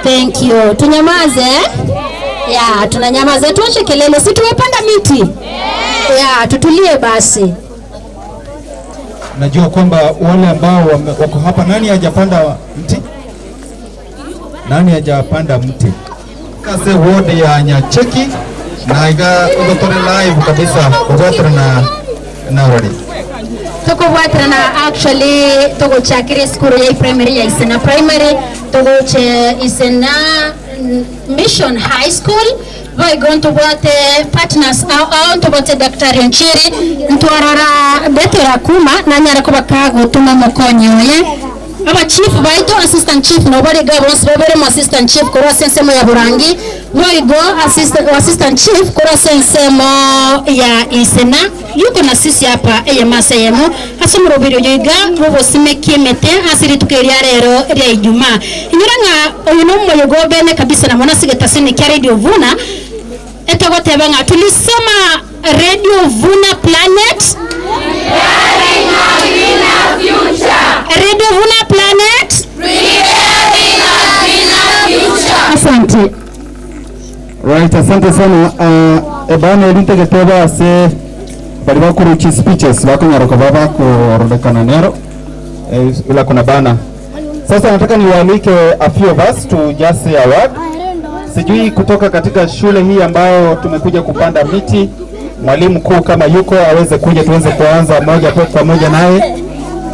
Thank you. Tunyamaze, eh? Ya, tunanyamaza, tuache kelele, si tumepanda miti? Ya, tutulie basi. Najua kwamba wale ambao wako hapa, nani hajapanda mti? Nani hajapanda mti? Kase ward ya Nyacheki na iga ugotore live kabisa ugotore na ready. Tukubwatira na actually tuguchakire skuru ya primary ya Isena Primary, tuguche Isena Mission High School, voigo ntubwate partners au au ntubwate Daktari Onchiri ntwarora betera kuma nanyara kuba gutuma mukonyi oye aba chief baito, assistant chief no bari gabo babere mu assistant chief korwa sensemo ya Burangi, voigo assistant chief korwa sensemo ya Isena yuko na sisi hapa eyemasa yemo ase murobiro yoiga bobosime kimete asiri tukeria rero rya Ijumaa inyuranga oyu no moyo gobene kabisa na mwana sigetasini kya Radio Vuna etogoteba nga tulisema Radio Vuna Planet, Radio Vuna Planet. Asante. Right, asante sana. Ebana elintegeteba ase bali bakuruchi speeches bakonyaroka baba kuorodekana nero ila kuna bana. Sasa nataka niwaalike a few of us to just say a word. Sijui kutoka katika shule hii ambayo tumekuja kupanda miti, mwalimu mkuu kama yuko aweze kuja tuweze kuanza moja kwa moja naye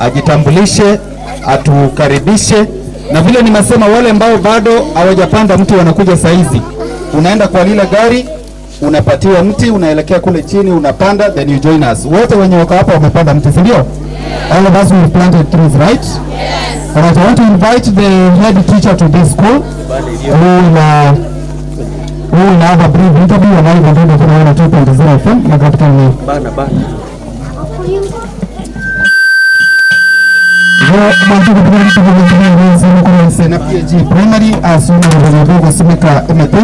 ajitambulishe, atukaribishe. Na vile nimesema, wale ambao bado hawajapanda mti wanakuja saizi. Unaenda kwa lile gari, unapatiwa mti, unaelekea kule chini, unapanda, then you join us. Wote wenye wako hapa wamepanda mti, si ndio? All of us we planted trees, right? Yes. All right, I want to invite the head teacher to this school who will have a brief interview on live on Radio 2.0 FM na katika ni Bana bana. Na PAG Primary asuma mabongo simeka MT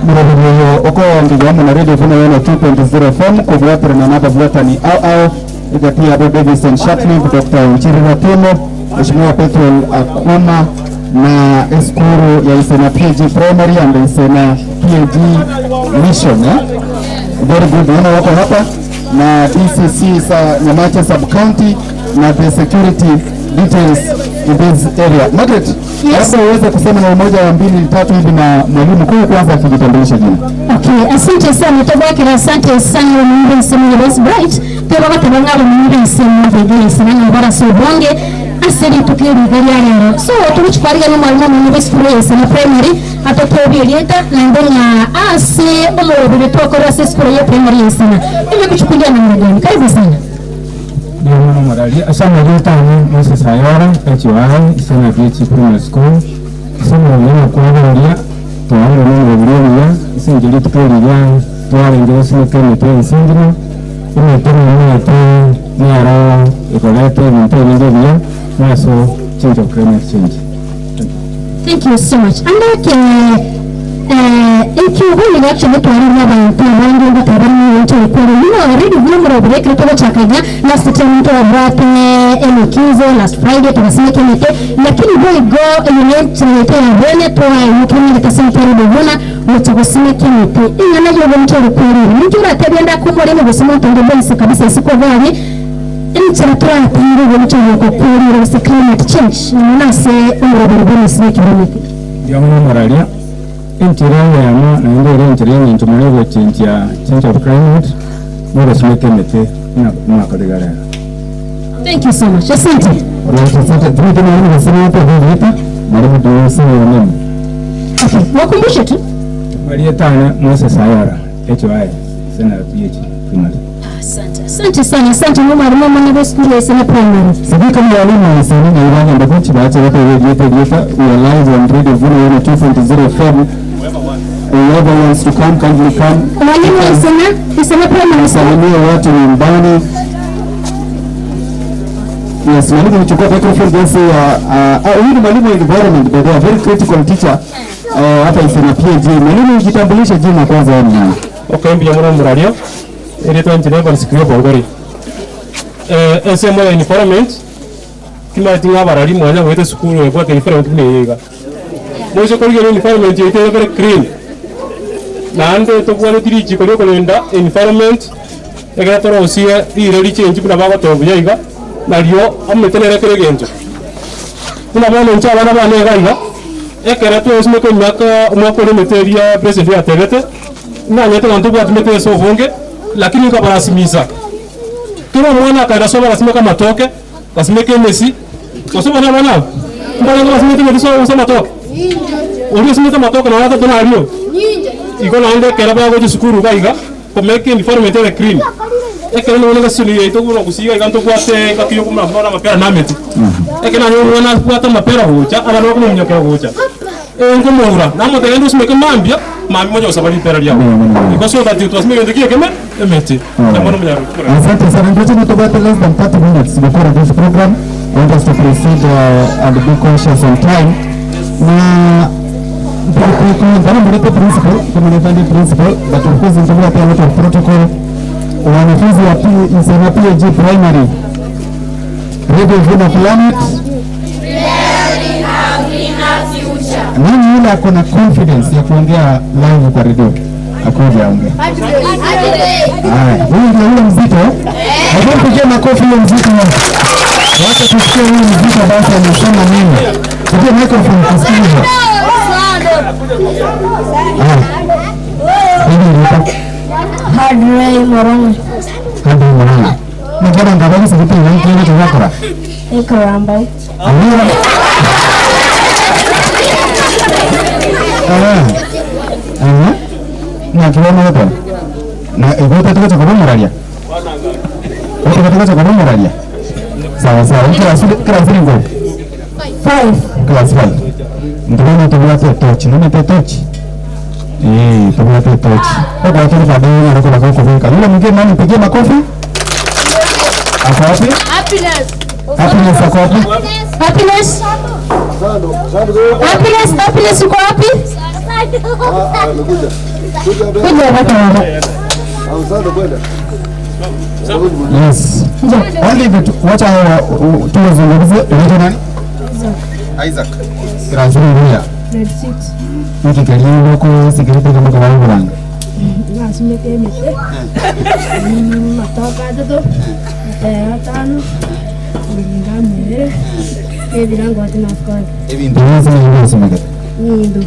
murabiriyo oko ngigamu na Radio Vuna yana 2.0 FM kuvuatira na naba vuatani au au igatia Abu Davison Shatley, Dr. Nchirira Temo, Mheshimiwa Petrol Akuma na eskuru ya Isena PAG Primary and Isena PAG Mission, eh? Very good. Naona wako hapa na DCC sa Nyamache Sub County na the security details in this area. Margaret, Yes. labda uweze kusema na umoja wa mbili tatu hivi na mwalimu mkuu kwanza akijitambulisha jina. Okay, asante sana tobakira, asante sana mungu nsimu ya Best Bright tobaka tabanga mungu nsimu vegere sana ngara so bonge aseri tukiri gari rero so turuchkwariga no mwalimu mungu skuru ya Isena Primary atotobirieta na ndonga ase omorobiri twakora ase skuru ya primary ya Isena imekuchukulia namna gani? Karibu sana. Ndio mwana morali asama jotani Moses Ayora HY Isena PH Primary School isema mwana kwa twale mungu buliya isinjili tukeliya twale ngero simeke mite insingino imete mwana nero ikolete bintu ebingi biya maso change of climate change. Thank you so much. Andake ikiuhuli actually twari n'abantu abangi batabari n'icyo bikora you already vile murabire kito chakaga last time mtu wabwate emikizo last Friday tunasema kimete lakini boy go unit ya bene toa mukini litasema tari buvuna mutagosime kimete ingana yo mtu rukuri mtu ratabenda kumore mu busimo tonde bonse kabisa siko bari inchara tingo mtu rukuri rose climate change nase umurabire bone sine kimete. Ndio mwana moralia inchirenge yamo naende ere inchirenge nchomole change ya change of climate nogosimeka emete mwakaligara. Thank you so much. Asante. Right, asante. Tuite mwalimu nasema hapo hivi mwalimu tuwese nini? Okay, wakumbushe tu. Walietana Moses Ayora HY Isena PH Primary. Asante. Asante sana. Asante mwalimu mwana wa skulu ya Isena Primary. Sijui kama walimu wa Isena na Irani ambapo chibache wako hivi hivi we are live on Radio Vuna yana 2.0 FM. Whoever wants to come, kindly come. Mwalimu wa Isena Primary. Salimia watu nyumbani. Yes, mwalimu uchukua microphone just huyu ni mwalimu wa environment, but they are very critical teacher hapa Isena PAG. Mwalimu ujitambulishe jina kwanza wewe ni nani? Okay, mbia mwana murario eretwa engineer Evans Bongori. SMO environment kima tinga barari mwanya wete sukuru ebwa environment ne yega. Mwisho kuri environment yetu very clean. Naande tobware tiri chiko ryokorenda environment egera torosie rire richenji buna bagotobuya iga nario ametenere kere genjo. Buna bono ncha abana bane iga ekera twesimeke myaka omwaka ore emete president yatebete nanyete bantu bwatumete ase obonge lakini nkabarasimiza kero omwana akaenda so barasimeka amatoke basimeke emesi gose bana bana mbara basimeke emesi ase amatoke ori osimete amatoke nawe atatu nario igo naende ekero bagocha esukuru iga iga komake environment ebe clean ekero nonye gasuni yaito buna gusiga iga ntobwate ngaki yokomuna amapera na amete ekero nonye omwana abwate amapera gocha abana bakomomunyokera gocha nkomora namotega ndi osimeke mambia mami moja osaba lipera lyao because so that it was me ndio keme emete. Asante sana. Ndio tubate less than 30 minutes before this program. I want us to proceed and be conscious on time. Na principal, principal, but of course ndio pia lot of protocol. Wanafunzi wa Isena PAG Primary, Radio Vuna Planet. Nani yule ako na confidence ya kuongea live kwa radio? Akuja aongee. Haya, huyu ndio yule mzito. Hebu mpigie makofi yule mzito. Wacha tusikie huyu mzito basi anasema nini. Pigie microphone tusikie. Hadrey Moranga. Hadrey Moranga. Mugera ngabali sikipi ngi kigakora. Ikaramba. Na kiona hapo. Na igota tuko kwa muralia. Uko tuko kwa muralia. Sawa sawa. Class 3 ngo. 5. Class 5. Ndio tubwate torch. Nini te torch? Tubwate torch. Kwa watu baadaye na kwa kufika. Yule mwingine nani pigie makofi? Ako wapi? Happiness. Happiness ako wapi? Happiness. Happiness, happiness uko wapi? Kuja hapa. Yes. Only the wacha tuwazungumze. Unaitwa nani? Isaac. Class 3. Grade 6. Niki kaliyo ko security kama kwa wangu. Nasimeke emete. Matoka dodo. Tano. Ngamere. Ebirango atina kwa. Ebintu byose Nindo.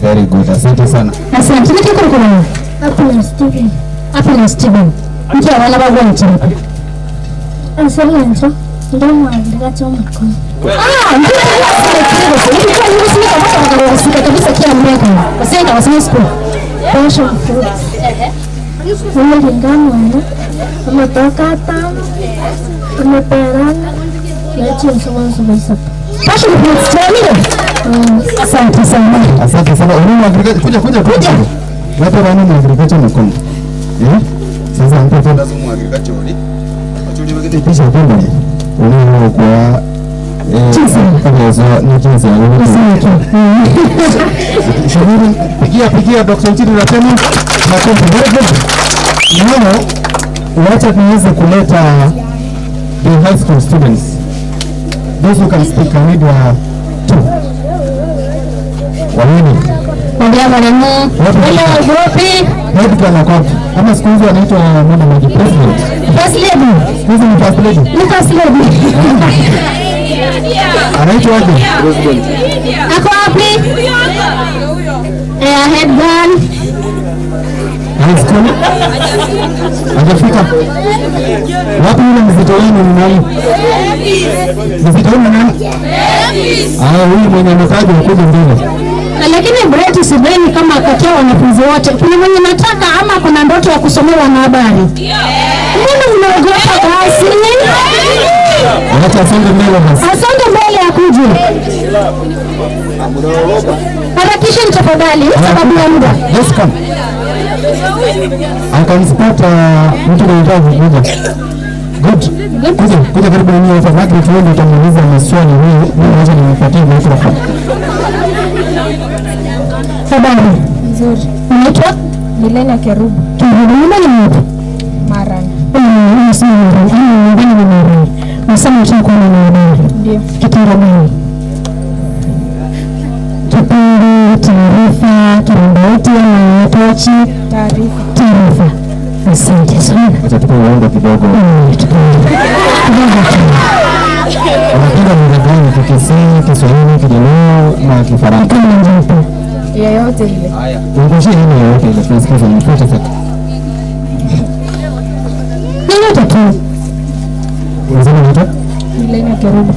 Very good. Asante sana. Asante. Niki kurukuru. Happiness Steven. Happiness Steven. Niki abana bagwancha. Asante. Ndio mwandika choma mkono. Ah, ndio. Ndio kabisa kila mwaka. Wasenda wasema school. Passion fruits. Umulingana amatoka tano amaperana na Passion fruits tuamini. Asante sana. Asante sana. Unaona kuja kuja kuja. Wapo bana mu agriculture mkono. Eh? Sasa mpo lazima agriculture uri. Achuli wekete pisha kwamba. Unaona kwa ni jinsi ya Shukuru, pigia Dr. Ntiri Ratemo makofi. Very good. Now, wacha tuweze kuleta the high school students. Those who can speak, I need two. Wawili. Ndio mwalimu. Wale wa grupi. Head girl ako wapi? Ama siku hizi wanaitwa madam president. First lady. Siku hizi ni first lady. Ni first lady. Anaitwa aje? Ako wapi? Head girl. High school. Hajafika. Wapi yule mzito wenu ni nani? Mzito wenu ni nani? Ah, huyu mwenye ametaja ukuja mbele. Lakini Brett sidhani kama akatia wanafunzi wote. Kuna mwenye nataka ama kuna ndoto ya kusomea wanahabari? Mbona mnaogopa basi? Wacha asonge mbele basi. Asonge mbele akuje. Harakisheni tafadhali sababu ya muda. Yes, come. I can spot mtu anataka kukuja. Good. Kuja, kuja karibu na mimi hapa. Margaret wewe ndio utamuuliza maswali huyu. Mimi naweza nimpatie microphone. Habari. Nzuri. Unaitwa? Milena Kerubu. Kerubu, nyumbani ni wapi? Marani. Unasema Marani. Nyumbani ni Marani. Unasema unataka kuwa mwanahabari. Ndio. Kitengo gani? Kipindi Taarifa Kirondoti ama tochi? Taarifa. Taarifa. Asante sana. Acha tupe uongo kidogo. Kidogo tu. Unapenda lugha gani? Kikisii, Kiswahili, Kijaluo na Kifaransa? Kama njipo. Yoyote ile. Tuangushie aina yoyote ile tunasikiza ni 40 seconds. Yoyote tu. Unasema unaitwa? Milena Kerubo.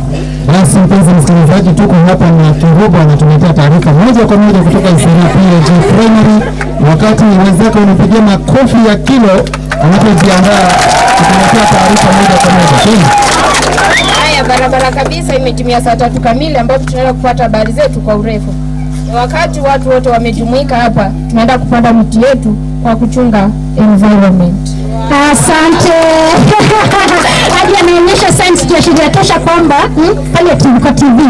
Basi mpenzi msikilizaji, tuko hapa na Kerubo anatuletea taarifa moja kwa moja kutoka Isena PAG Primary, wakati wenzako wanapigia makofi ya kilo anapojiandaa kutuletea taarifa moja kwa moja. Tena. Haya, barabara kabisa. Imetimia saa 3 kamili ambapo tunaenda kupata habari zetu kwa urefu. Ni wakati watu wote wamejumuika hapa, tunaenda kupanda miti yetu kwa kuchunga environment. Asante. Hadi anaonyesha signs kiashiria tosha kwamba pale TV kwa TV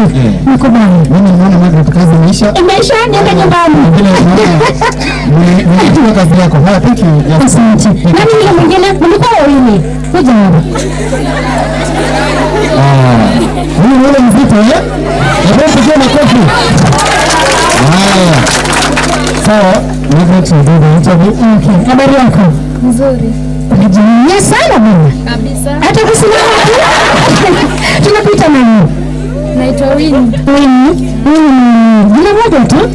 niko bani. Mimi nimeona Margaret, kazi imeisha. Imeisha, niende nyumbani. Vile naona kazi yako. Haya, thank you. Yes. Asante. Nani yule mwingine? Mlikuwa wawili. Kuja hapa. Huyu ni ule mzito eh? Hebu pigie makofi. Haya. Sawa, Margaret, you do the interview. Okay. Habari yako? Nzuri. Unajivunia sana bwana. Kabisa. Hata kusimama tu. Tunapita nani? Naitwa Winnie. Winnie. Winnie. Jina moja tu?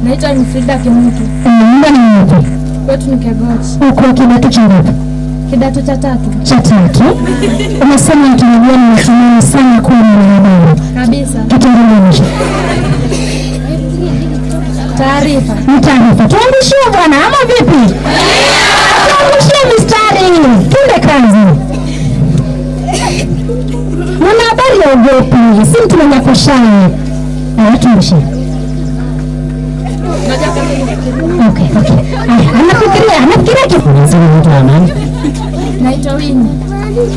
Naitwa Frida Kimutu. Nyumbani ni wapi? Kwetu ni Kegochi. Uko kidato cha ngapi? Kidato cha tatu. Cha tatu. Umesema tunajua ni matumaini sana kuwa mwanahabari. Kabisa. Tutenganishe. Taarifa. Ni taarifa. Tuangushie bwana ama vipi? Tuangushie mistari. Tunde kazi. Mwanahabari haogopi, si mtu mwenye kushai. Tuangushie. Okay. Aya, anafikiria kitu. Unasema unaitwa nani? Naitwa Winnie.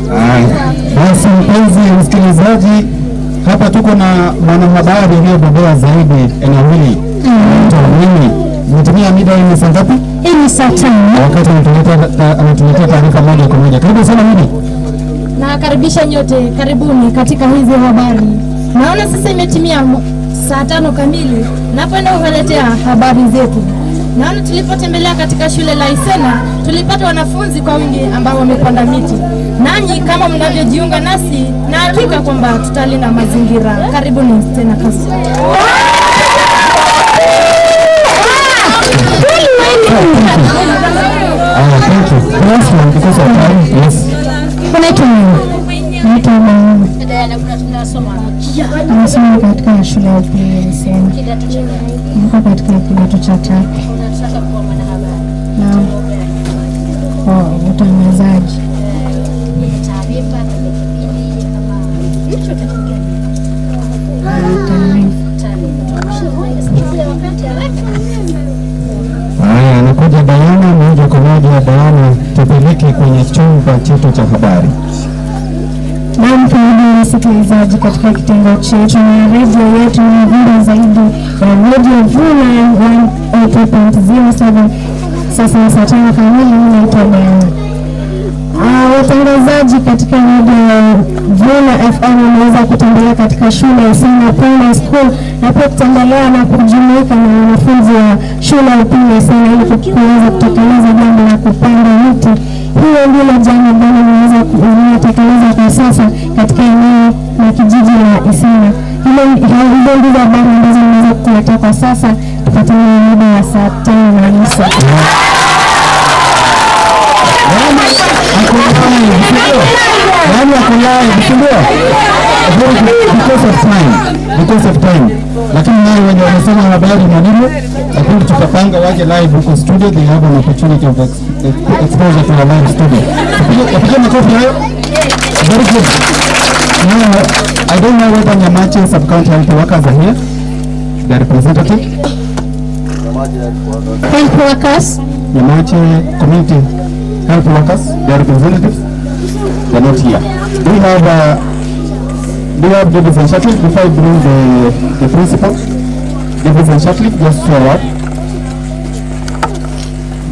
Haya. Basi mpenzi msikilizaji, hapa tuko na mwanahabari aliyebobea zaidi eneo hili. Anaitwa Winnie. Mtumia mida hii ni saa ngapi? Hii ni saa 5. Wakati anatuletea taarifa moja kwa moja. Karibu sana Winnie. Nawakaribisha nyote, karibuni katika hizi habari. Naona sasa imetimia saa 5 kamili, napoenda kuwaletea habari zetu. Naona tulipotembelea katika shule la Isena, tulipata wanafunzi kwa wingi ambao wamepanda miti. Nanyi kama mnavyojiunga nasi, na hakika kwamba tutalinda mazingira. Karibuni tena kasi. Thank you. Last one because of time. Yes. Unaitwa nani? Naitwa Mama. Nasoma katika shule ya upili ya Isena. Niko katika kidato cha tatu. Naam. Kwa utangazaji. Haya, anakuja Diana moja kwa moja. Diana, tupeleke kwenye chumba chetu cha habari. Naam, karibu msikilizaji katika kitengo chetu na redio yetu ni bora zaidi ya Radio Vuna 102.07. Sasa ni saa 5 kamili. Naitwa Diana. Watangazaji katika redio Vuna FM wameweza kutembelea katika shule ya Isena Primary School na pia kutembelea na kujumuika na wanafunzi wa shule ya upili ya Isena ili kuweza kutekeleza jambo la kupanda miti. Hiyo ndilo jambo ambalo limeweza kutekelezwa kwa sasa katika eneo la kijiji la Isena. Hizo ndizo habari ambazo nimeweza kukuletea kwa sasa. Tupatane muda wa saa 5:30. Nani ako live, si ndio? Because of time. Lakini wale wenye wamesoma habari mwalimu, lakini tutapanga waje live huko studio, they have an opportunity of exposure to a live studio. Wapige makofi hayo. Very good. Now, I don't know whether Nyamache sub-county health workers are here. The representative. Health workers. Nyamache community health workers, their representatives. They're not here. Do we have Davis and Shatliff before I bring the principal? Davis and Shatliff, just show up.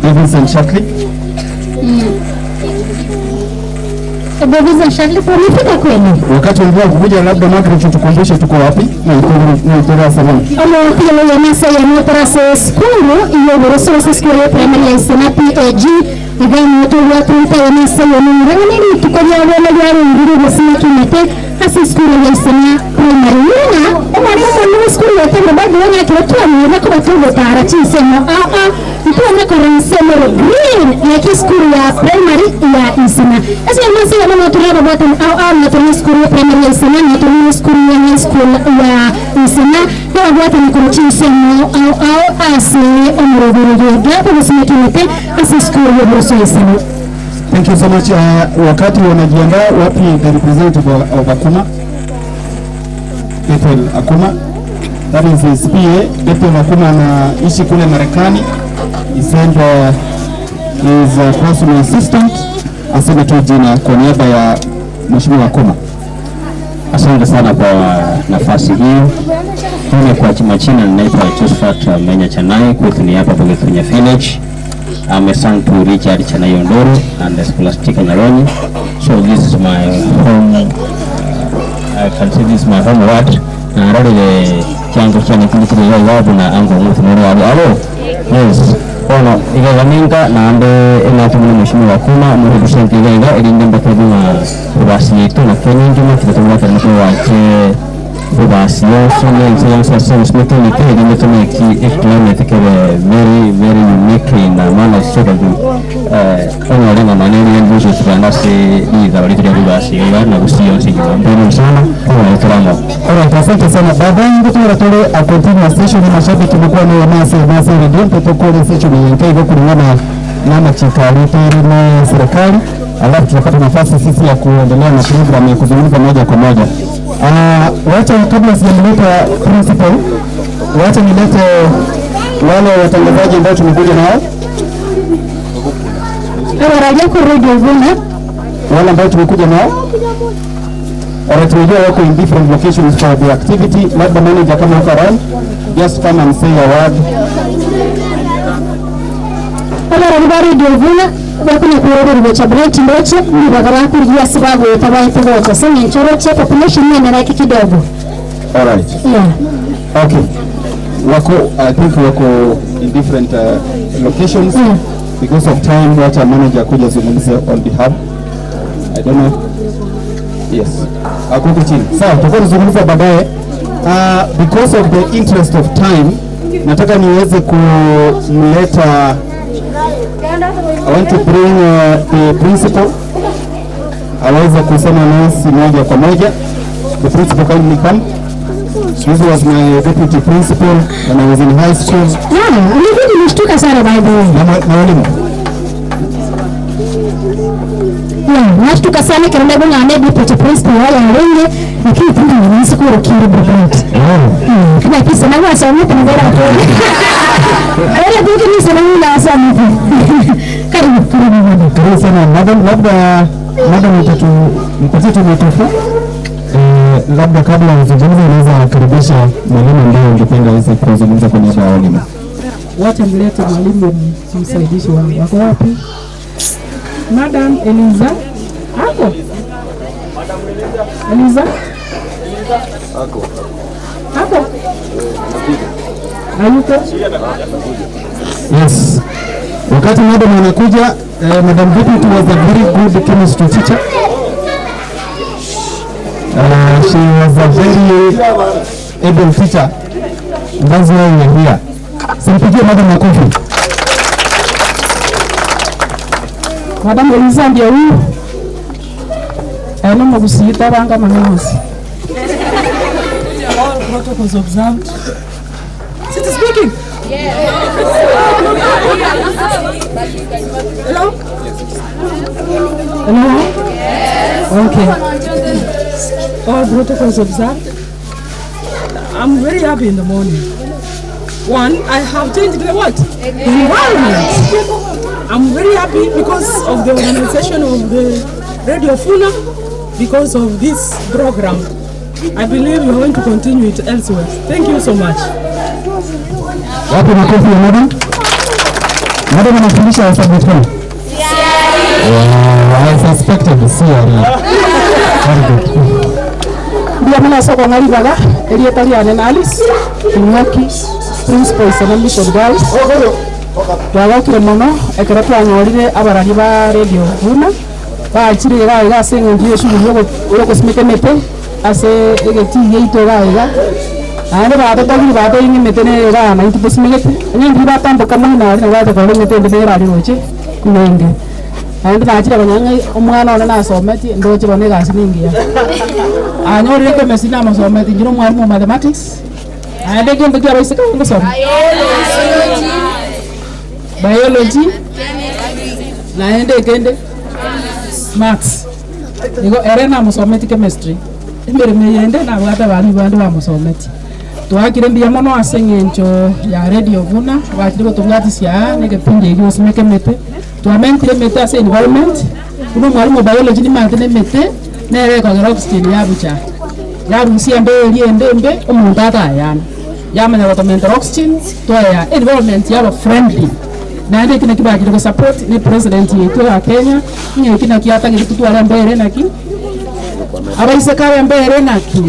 Davis and Shatliff. Bobiza Charles, umefika kweli? Wakati mvua kukuja, labda Margaret tukumbushe tuko wapi na itoa salamu. Omo pia ya masa ya motora skulu iyo boroso skulu ya primary ya Isena PAG igani to watu ya masa ya nini tukonya wala ya nguru bosina kimete hasi skulu ya Isena primary na omwana mu skulu ya tebe bado wana kitu ni na kwa tubo tara chisema a a mtu na koresema green ya kiskulu ya primary ya Isena asa masa ya mama tulaba batu au au na tuni skulu ya primary ya Isena na tuni skulu ya high school ya Isena na watu ni kuchisema au au ase omurogoro gapo bosina kimete hasi skulu ya boroso Isena. Thank you so much. Wakati wanajiandaa wapi the representative of Akuma? Bethel Akuma. That is his PA. Bethel Akuma anaishi kule Marekani. He sent his personal assistant. Asante tu jina kwa niaba ya Mheshimiwa Akuma. Asante sana kwa nafasi hii. Mimi kwa majina ninaitwa Josephat Menya Chanai, kwetu ni hapa Bogethunya Village. I'm a son to Richard Chanai Ondoro and Scholastica Naronyi. So this is my home. I can say this is my home ward. Na rali chango chane kili kili ya wabu na ango mutu noro wabu. Alo? Yes. Ono, iga gaminka na ande ena tumuni Mheshimiwa Akuma mu represent iga iga elinde mbakebu na ubasi yetu na Kenya njuma tutatumwa kwa mtu wa che ubasi yo sone nse sasa usmete ni te elinde tume ki climate kere very very unique na maana soka du ono lenga maneno ya mbuzo tuganda se ni za wali tuli ubasi yo na gusio nse mbona sana kwa utaramo. Alright, asante sana. Baadaye ndio tole a continue session na mashabiki tumekuwa nayo masa masa ndio protocol session yenyewe iko kulingana na machika na serikali, alafu tunapata nafasi sisi ya kuendelea na program ya kuzungumza moja kwa moja. Wacha kabla sijamleta principal, wacha nilete wale watangazaji ambao tumekuja nao. Wale ambao tumekuja nao. Tumejua wako in different locations for the activity. Labda manager kama uko around, just come and say a word. Bakuna kurogo cha branch ndoche ni bagara kuria sababu tabai tugocha sasa nchoroche population ni na kidogo. All right. Yeah. Okay. Wako I think wako in different locations. Yeah. Because of time wacha manager kuja zungumze on behalf. I don't know. Yes. Akoko chini. Sawa, tutakuwa tuzungumza baadaye. Because of the interest of time, nataka niweze kumleta. I want to bring the principal. Aweze kusema nasi moja kwa moja. The principal kindly come. This was my deputy principal when I was in high school. Yeah, nilishtuka sana by the way. Na walimu. Yeah, nashtuka sana kirenda bunga ane deputy principal wala wenge lakini tena ni siku kiri bro. Kama kisa na wasa mtu ni bora tu. Era duki ni sana na wasa mtu. Karibu karibu. Karibu sana madam, labda madam mpatie tu mtofu. Labda kabla ya kuzungumza unaweza kukaribisha mwalimu ambaye ungependa aweze kuzungumza kwa niaba ya walimu. Wacha mlete mwalimu msaidizi wangu. Wako wapi? Madam Eliza. Ako? Eliza? Ako. Ako? Hayuko? Yes. Wakati madam anakuja, Madam Deputy was a very good chemistry teacher. She was a very able teacher. That's why we are here. Simpigie madam makofi. Madam Eliza ndio huyu. Eno mugusita banga manosi. All protocols observed. City speaking. Yes. Hello? Hello? Yes. Okay. All protocols observed. I'm very happy in the morning. One, I have changed the what? The environment. I'm very happy because of the organization of the Radio Funa, because of this program. I believe we are going to continue it elsewhere. Thank you so much. Wapi makofi ya madam? Madam anafundisha subject gani? I suspected the CRE. Very good. Ndio maana soko ngalibaga elietaliane na Alice Kinyoki principal Isena Mission Girls. Twagokire mono ekero twanyorire abarari ba Radio Vuna bachire iga iga ase eng'encho ya eshughuli yogosimeka emete ase egeti gieito iga iga naende batotagire batoing'a emete nere iga naintwe tosimegete onye ndiri batamboka mono nari nabo batokora emete ende nere aria roche nenge naende nachire banyang'a omwana one nasometi ndoche bono egasi ningiya anyorire chemistry namasometi njire omwalimu wa mathematics naende kende kiabaiseka ngosoma biology naende kende maths igo ere namusometi chemistry emirimo yende nabwate bari bande bamusometi twakire mbuya mono ase eng'encho ya Radio Vuna bachire gotobwatisia na egepindi eki gosimeka emete twamentire emete ase environment buna omwalimu wa biology nimante na emete nere ekogera oxygen yabucha yarusia embe eria ende embe omonto atayana yamanya gotomentera oxygen twaya environment yaba friendly naende eki naki bachire gosupport ni president yetu ya Kenya ng'eki eki naki atagete totware embere naki abaiseka abe embere naki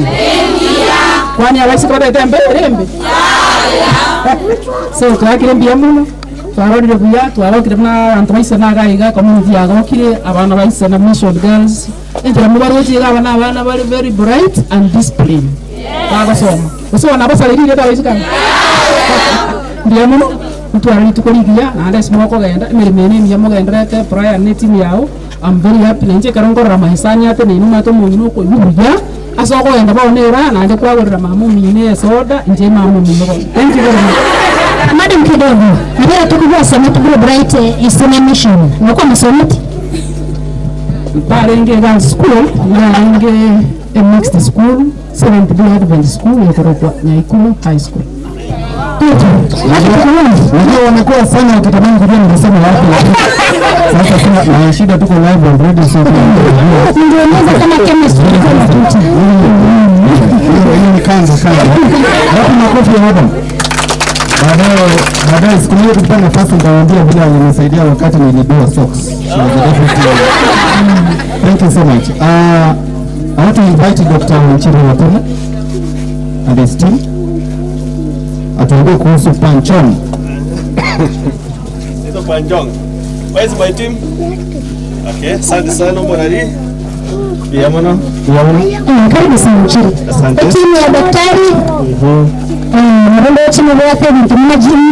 kwani abaiseka batete embere embe so twakire mbuya mono twarorire buya twarokire buna abanto baisena iga iga community yagokire abana baisena Mission Girls enchera mubaroche iga abana abana bari very bright and disciplined bagosoma gose nabasarerire abaiseka mbuya mono mutwara rituko rigiya naende ase mokogenda emirimo ene emiya mogenderete Brian na etimu yao. I'm very happy nainche ekero nkorora mahisani ate nainwe omanyete omong'ina okoigwa buya ase okogenda bono era naende kwagorera mama omino esoda inche mama omino bono. Thank you very much. Madam kidogo nabera tukubwasoma tugure Bright Isena Mission nokwa masometi barenge girls school narenge a mixed school Seventh Day Adventist School yekorokwa Nyaikulu High School. Unajua wamekuwa sana wakitamani kujua nilisema wapi. Sasa kuna na shida tuko live on radio so ningeeleza kama chemistry kama tuta. Hiyo ni kanza sana. Hapo makofi hapa. Baadaye siku moja tukipata nafasi nitawaambia vile alinisaidia wakati nilibiwa socks. Thank you so much. I want to invite Dr. Nchiri Watuna and his team. Atuambie kuhusu Panchong. Nito Panchong. Where is my team? Okay, asante sana Morari. Biamono. Biamono. Karibu sana Nchiri. Asante. Timu ya daktari. Mrembo timu yake mmejiami.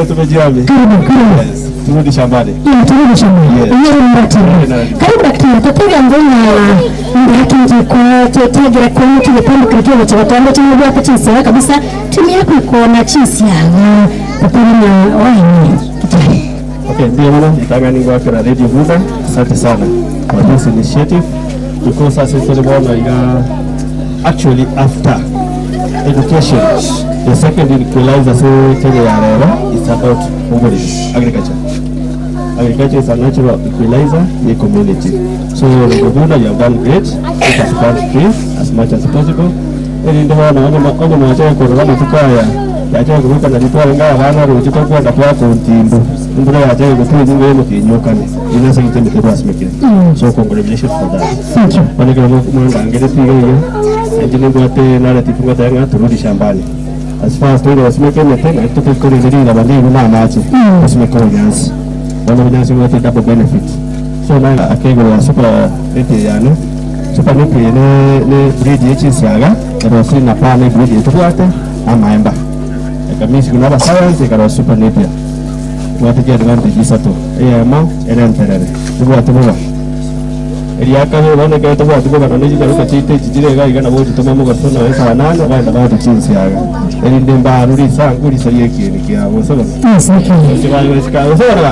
Tumejiami. Karibu, karibu. Yes. Turudi shambani. Turudi shambani. Yes. Karibu daktari. Tatiga ngoma ndaki kwa tetigira kwa mtu yepambo kirikio cha watu timu yako chinsi kabisa. Timu yako iko na chinsi ya kupana na wani. Okay, ndio nitanga ningo kwa Radio Vuna. Asante sana kwa this initiative because as it's all iga actually after education the second equalizer so Kenya ya leo is about agriculture. Agriculture is a natural equalizer in the community. So Vuna, you have done great. Let us plant trees as much as possible. Ili ndio wana onye mwache korora matukaya yache kuruka na litwa nga bana ruchiko kwenda kwa kontimbo mbura yache kutuzi ngwe mukinyukane inasa kitende kwa simekire. So congratulations for that. Thank you. Wale kwa mwanga angere piga hiyo engine ngwate narrative ngwate nga turudi shambani. As far as tuende wasimeke tena tukikore ndiri na bandi na machi wasimeke onyansi. Wale onyansi ngwate double benefit. So na akego ya super neti yano super neti ne breed yechinsiaga ero na pane breed yetukwate amaemba. Kamisi kuna science ikaro super nepia. Wate advantage isato. Eyema erenterere. Tuwa tuwa. Eriaka ni bana ke tuwa tuwa kana neji jaruka chite chijire ga igana bo tutoma mo gasona wesa nana ba nda ba chinsi yaga. Erinde mba ruri sangu ri yeki ni kia bo so. Yes, okay. Sibali wesika so na.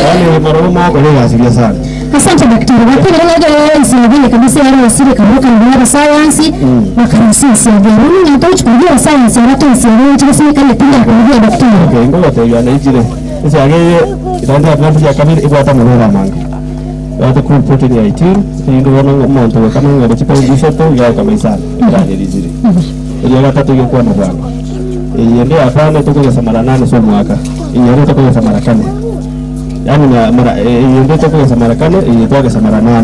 Wale maromo mo ko le asilia sana. Asante daktari. Wakati leo vile kabisa yale wasiri kabuka na science wakarusisi ya nini ndio chukua science ya watu wasio chukua kama pinda kwa daktari. Okay, ngoja tayari na ijire. Sasa yake itaanza advantage ya kamera iko hata mwana manga. Watu ku protein ya 18 ndio wana monto kama ngale chipa ngisho to ya kama isana. Ndani lijire. Ile watatu ingekuwa na bwana. Ile ndio hapana tuko kwa mara 8 sio mwaka. Ile ndio tuko kwa mara 5. Yani na mara ndio toka mara kane toka mara 8.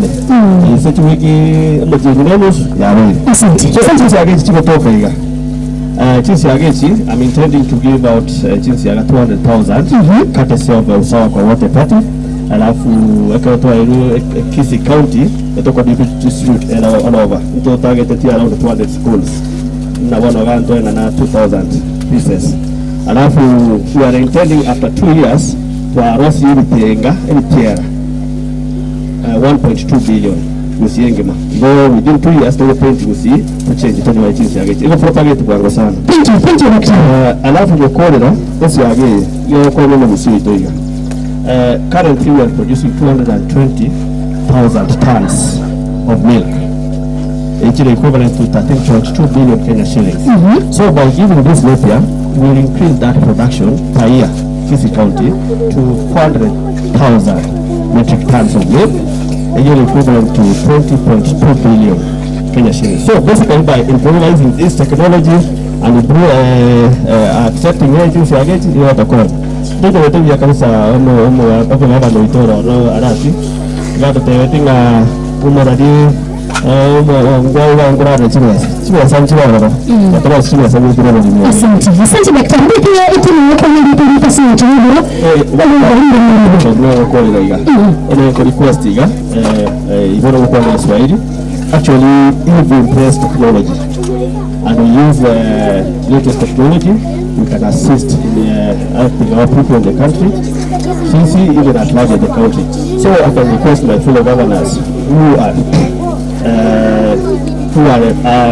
Sasa wiki mjini ya wewe. Asante. So sasa hizi chikotoka iga. Jinsi ya gechi, I'm intending to give out jinsi ya 200,000 courtesy of Usawa kwa Wote Party. Alafu akatoa ilu Kisii County etoka distribute all over. Ito target around 200 schools. Na wana ganto na 2,000 pieces. Alafu we are intending after 2 years to arosi ibitenga ibitiera 1.2 billion gusiengema. Though within 2 years they will paint gusi to change it anyway jinsi ya gechi. Iko propagate kwa sana. Thank you doctor. Alafu yokolera esi yage yokolera gusi itoiga. Currently we are producing 220,000 tons of milk, which is equivalent to 13.2 billion Kenya shillings. So by giving this Ethiopia, we will increase that production per year, Kisii County, to 400,000 metric tons of milk, a year equivalent to 20.2 billion Kenya shillings. So basically by improvising this technology and accepting agency against you have to call. Ndio wetu kabisa omo omo hapo baba ndio itoro no arati gato tewetinga umoradi omo ngwa ngwa na chimwa chimwa sanchi baba ndio chimwa sanchi baba. Asante. Asante daktari. Pia iti ni kwa nini ndio pesa chimwa ndio kwa ile ile kwa request iga ibona kwa Kiswahili actually if we embrace technology and we use latest technology, we can assist in helping our people in the country, since even at large in the country. So I can request my fellow governors who are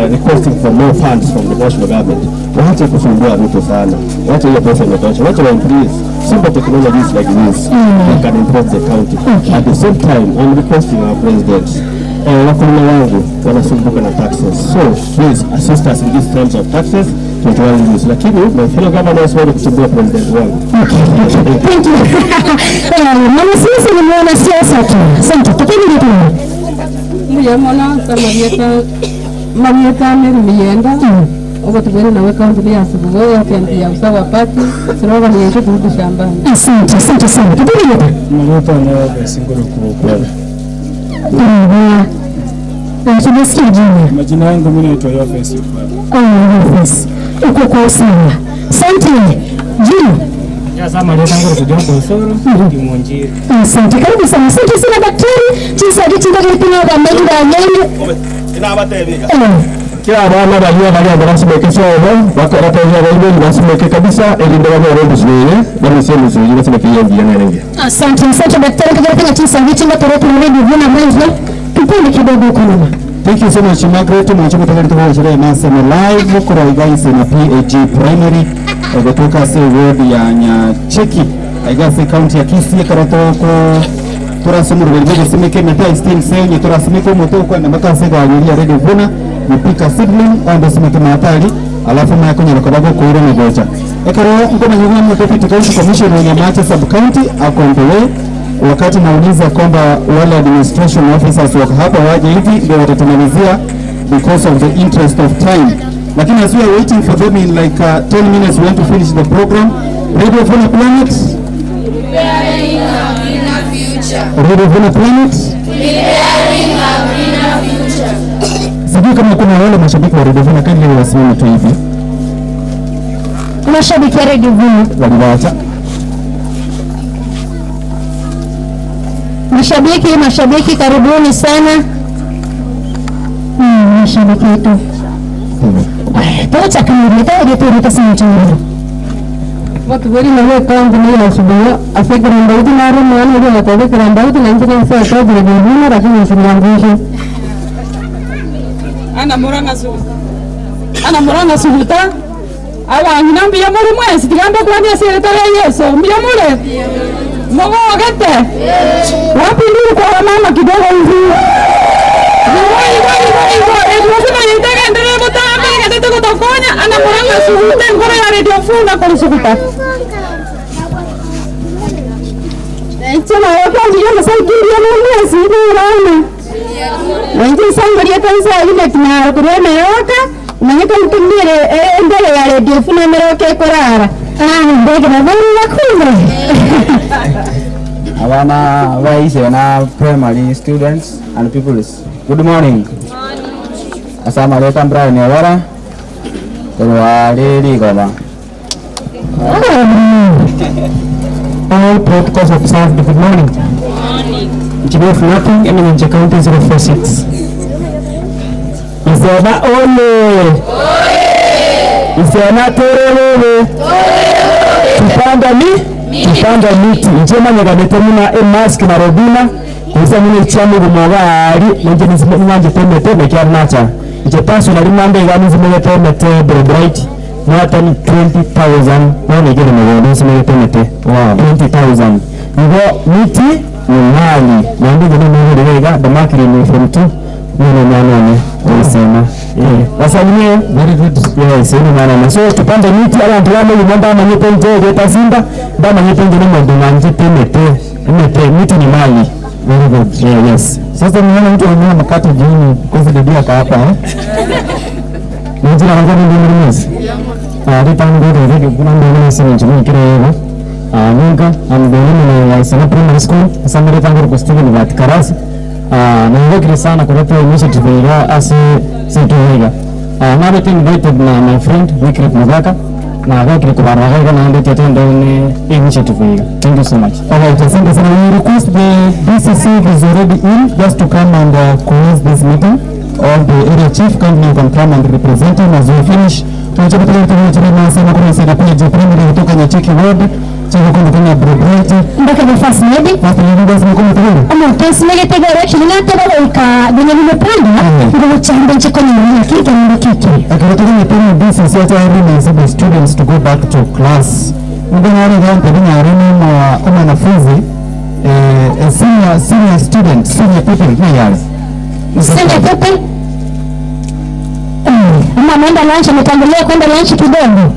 requesting for more funds from the national government. Waache kusumbua Ruto sana. Waache hiyo pesa imetosha. Waache wa increase simple technologies like this that can improve the county. At the same time, I'm requesting our president. Wakulima wangu wanasumbuka na taxes. So please assist us in these terms of taxes to this. Lakini my fellow governors wale kusumbua president wangu. Thank you. Mama sisi ni mwana siasa tu. Asante. Tupeni kitu. Muyamona samarieta marieta merienda. Ogo tubere nawe kaunti ya Subugo ya ya Usawa Party. Tunaomba niende turudi shambani. Asante, asante sana. Tupeni kitu. Marieta na singoro kwa. Tumesikia jina. Majina yangu mimi naitwa Yofes. Yofes. Uko kwa usawa. Asante. Jina. Ya sama leta ngoro kujombo usoro kimonjiri. Asante. Karibu sana. Asante sana daktari. Jinsi alitinda kulipinga kwa mbegu ya nyeri. Inabatebika. Kila abana baliwa bali abasimeke sobo bakoratenya bali basimeke kabisa elinde babo robusuye bamise musuye basimeke yengi yanenge. Asante. Asante daktari kwa kufanya jinsi alitinda toropo mredi vuna mwanzo. Tupende kidogo huko nyuma. Thank you so much Margaret. Mwachomo tayari tuko masema live kwa Igaise na PAG Primary kutoka se ward ya Nyacheki Igaise county ya Kisii karotoko turasomura bebe simeke meta steam senye turasimeke moto kwa na makase ga ya Radio Vuna mpika seedling ande simeke matali alafu mayakonya kwa kuire megoja ekero ngoma nyingine mtafiti county commission ya Nyamache sub county akondowe. Wakati nauliza kwamba wale administration officers wako hapa waje hivi ndio watatumalizia because of the interest of time, lakini as we are waiting for them in like 10 minutes we want to finish the program. Radio Vuna Planet, preparing a greener future. Radio Vuna Planet, preparing a greener future. Sijui kama kuna wale mashabiki wa Radio Vuna kindly wasimame tu hivi. Mashabiki wa Radio Vuna waliwaacha. Mashabiki, mashabiki karibuni sana. Mashabiki wetu. Tocha kamera, tocha tu sana chungu. Watu wali na wewe kaunti ni ya Subuga, afika ndauti na roho mwana ndio ataweka ndauti na ndio sasa kwa ndio lakini usimwangushe. Ana moranga su. Ana moranga subuta. Awa nginambi ya muri mwesi tigambe kwa ni serikali Yesu. Mbia mure. Mogo wagete. Wapi nduru kwa mama kidogo hivi. Ana moranga subuta ngoro ya Radio Funa kwa subuta. Chama wako ndio msaidia mwezi ni Wengi sangaria kanisa ile tunaro kuremeoka manyeka mtumire mbele ya Radio Funa meroke korara. Ah ndege na bali wakumbe. Abana ba Isena primary students and pupils. Good morning. Asama leta Brian Ewara. Korwa riri goma. All protocols observed. Good morning. Morning. Engineer of Nothing, Eminence County 046. Isena ole. Isena terelele. Tupanda mi? Tupanda miti. Njema nyagamete muna e-mask na robina. Kusa mune chamu gumawari. Nje nizime temete mekia nacha. Nje pasu na rimambe igani nizime temete bright. Mwatani 20,000. Wane gele mwe nizime temete. Wow. 20,000. Nigo miti ni mali. Nandi gele mwe rega. The market ni from 2. Mwana mwana Isena. Wasalimie. Very good. Yes, ni mwana. So tupande miti ala ntuwame yumanda manyete nje tazinda nda manyete nje mwandu manje temete. Temete miti ni mali. Very good. Yeah, yes. Sasa niona mtu ananunua mkate jioni kwa sababu dia hapa eh. Nje na ngani ndio mimi. Ah, rita ndio ndio kuna ndio mimi sina njoo kile hiyo. Ah, nunca amdoni na Isena primary school. Sasa ndio tangu kwa Steven Vatkarasi. Ningekiri sana kuleta initiative ya ase sentuiga. Na been invited na my friend Wycliffe Mugaka na Wycliffe kubaraka na ndete tendo ni initiative hiyo. Thank you so much. All right, asante sana. We request the DCC is already in just to come and close this meeting. All the area chief kindly you can come and represent him as we finish. Tunachopata kwa primary kutoka Nyacheki ward. Ndaka nafasi maybe omuntu nsimegete direction nateba goika venye nimepanda ngo chamba ncheko ni kike ni kike akirotokana pia DCC hata every the students to go back to class mbona wale gante binya areni mwa wanafunzi senior student senior people ni yale senior people ama ameenda lunch ametangulia kwenda lunch kidogo.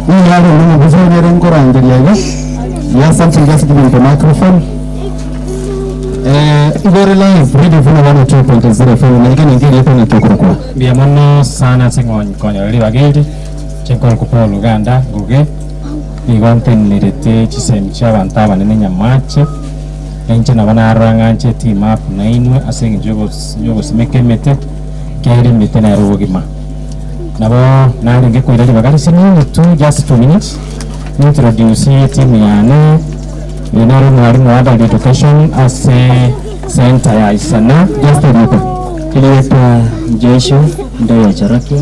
Ni yale ni vizuri ngora angalia hiyo. Yes, something just give me the microphone. Igore live Radio Vuna 102.0 FM na ikene ngiri yetu na tukurukwa. Biamono sana singon konyo libagiri chenkol ko Uganda guge igontennerete chisemi abantu abanene nyamache enche nabanarang'anche team up na inwe ase eng'encho yogosimeka emete keri emete nero obogima nabo narenge koira ribagari sinini tu just 2 minutes introduce team yane yenaro mwalimu wa adult education ase center ya Isena just a iliyepa Joshua ndo ya Choroki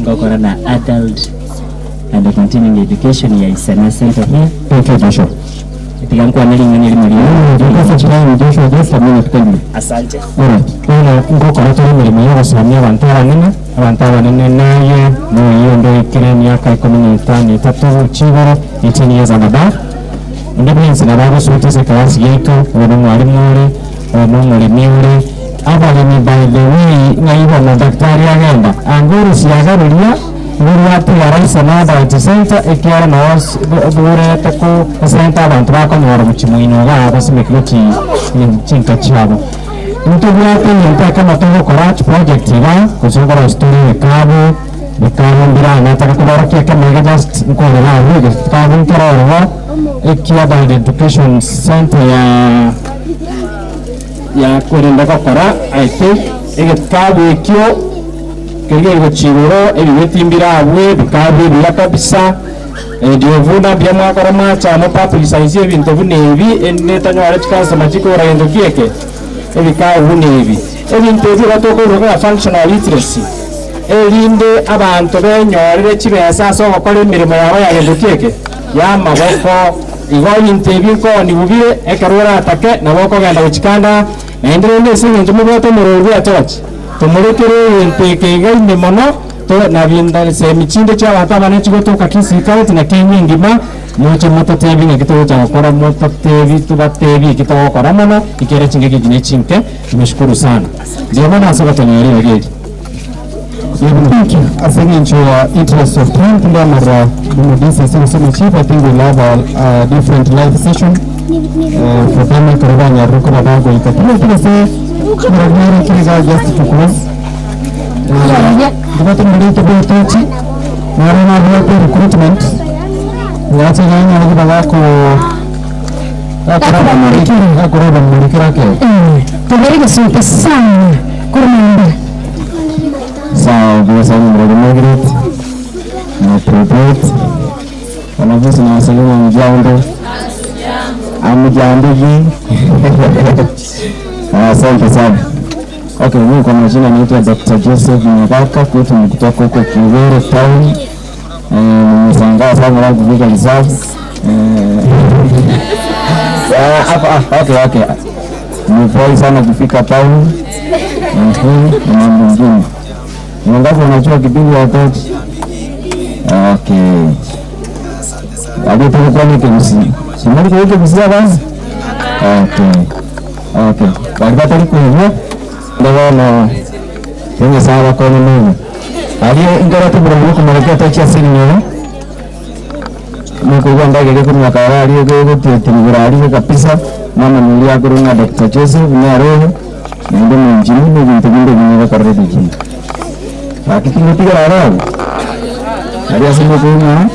ngokora na adult and continuing education ya Isena center here. Thank you Joshua. Itikankuwa nili Joshua just a minute kindly. Asante. Alright. Kuna ngokora tuli mirimo yogosimamia abantu abanene naye muiyo ndo ikire miaka 15 3 chigoro 18 years and above. Ndi bwensi nabagosutise class yetu ono mwalimu ore ono mulimi ore abalimi by the way ngaibo na daktari agenda anguru siagaruria ngurwati araisa na adult center ekiara na burete ko center abantu bakonyora muchimuino ga basimekiro chi chinka chiabo ntubwate nta kama tugukora project iba kusongora story ekabu bikabu mbira nataka kubarakia kama just nkorera ruge kabu ntororo ekia adult education center ya kurinda gukora I think egekabu ekio kege gochigoro ebibetimbira abwe bikabu bira kabisa ndiovuna bya mwakora macha mo publicize ebintu bunebi enetanywa chikasa machikora endo kieke ebikabu bunebi ebintu ebi batokora functional literacy erinde abantu benyorere chibesa so gukora emirimo yabo yagendo kieke ya maboko igo bintu ebiko ni bubire ekarora atake nabo kogenda guchikanda naendere ndese nje muboto murorwe atoch tumurekere enteke gaine mono to na binda se michinde cha abantu chigotoka kisikaiti na Kenya ngima moche mototebi ngekito cha gukora mototebi tubatebi kitogokora mono ikere chingeke jine chinke tumeshukuru sana ndio maana asoka tonyerere geli. Thank you. I think in your interest of time, Chief, I think we'll have a different live session for them to run a Rukubago. Just to close. Recruitment. Akoroba mulikira ke. Tuberige sote sana kurumanda. Sawa, bila sana mradi Margaret. Na Probet. Wanafunzi na wasalimu mjambo. Amjambo. Asante sana. Okay, mimi kwa majina naitwa Dr. Joseph Nyagaka, kwetu ni kutoka huko Kiwere Town. Nimeshangaa sana leo kufika reserve. Okay. Nimefurahi sana kufika town. Na mambo mengine. Ni wangapi wanajua kipindi ya tochi? Okay. Alitoka kwa nini kimsi? Si mali kwa kimsi basi? Okay. Okay. Walipata kuhivyo ndabona yenye sawa kwa nini? Aliye ingara tu mrongo kumwelekea tochi asili nyo. Nikuwa ndage liko mwaka aliye kwa titirigura aliye kabisa mama nilia kurunga Dr. Joseph na roho ndio mjini ndio vintu vingi kwa redio jini. Lakini piga roho. Aliyasema kuna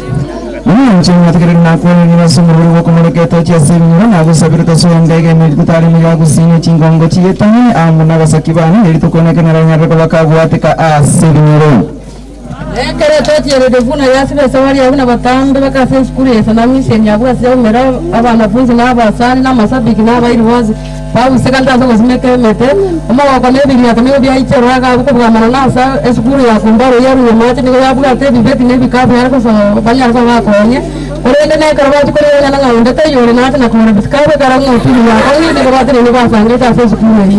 mimi mchini nafikiri na kwa nini nasema kumwelekea tochi asili nyo na gusabira toso ndege mikutari miga gusini chingongo chietani amuna basakibani ili tukoneke na ranyareko bakagwatika asili nyo. Ekere tochi eredevuna yasibe sawari yabuna batambe bakase skulu yesa na mission yabwa sya mera abanafunzi n'abasani n'amasabiki n'abairibozi babusekanda zo gozimeke mete omo wakone bilia tamyo bya ichero aga bukubwamana nasa esukuru ya kumbaro yaru mate niko yabwa te bibeti nebikabu yariko so banyariko bakonye orende nekero bachikorera na ng'onde tayore nate na kumara bisikabe karango tuli ya niko batire ni basangeta ase esukuru eyi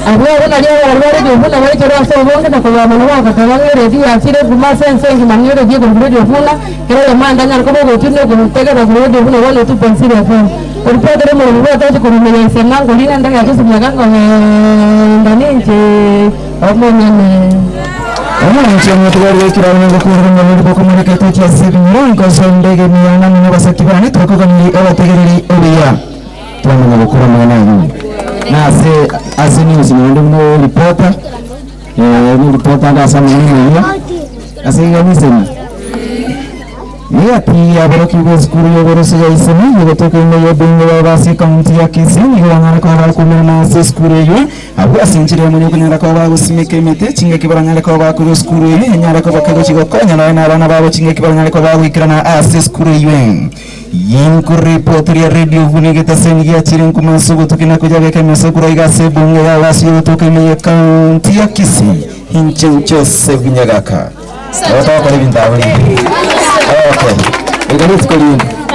abo bona lyo barware jofuna baichero ase obonge na kubamana bakatabangere di asire kuma sense manyore di ko jofuna kero manda nyariko bogo tune ko tegera ko jofuna wale tu pensire fo Oripodere mo ruwa taji kumenya isenango lina ndanga tusimyagango ndaninje omonyene Omuntu twalwekira ngo kurunga muri bokumurika tochi asili nyirongo sondege miyana mwe basakibane tukoganiri abategereri obiya twamenya gukora mwana yuyu na ase ase news ndi mu reporter ni reporter ndasa mimi ya ase ngamiseni Pia baroki skuru yogorose ya isemi yogotoka ime yobingo babasi kaunti ya Kisii yongana kwa bakumena ase skuru yo abo asinjire munyo kunyara kwa bagusimike emete chinga kibaranyale kwa bakuru skuru yo nyara kwa bakago chigokonya na abana babo chinga kibaranyale kwa bagwikirana ase skuru yo yinkuripoti ya radio vunigeta sengia chirin kumansugo tukina kujabeka mesokura igase bunge babasi yogotoka ime kaunti ya Kisii hinche Joseph Nyagaka.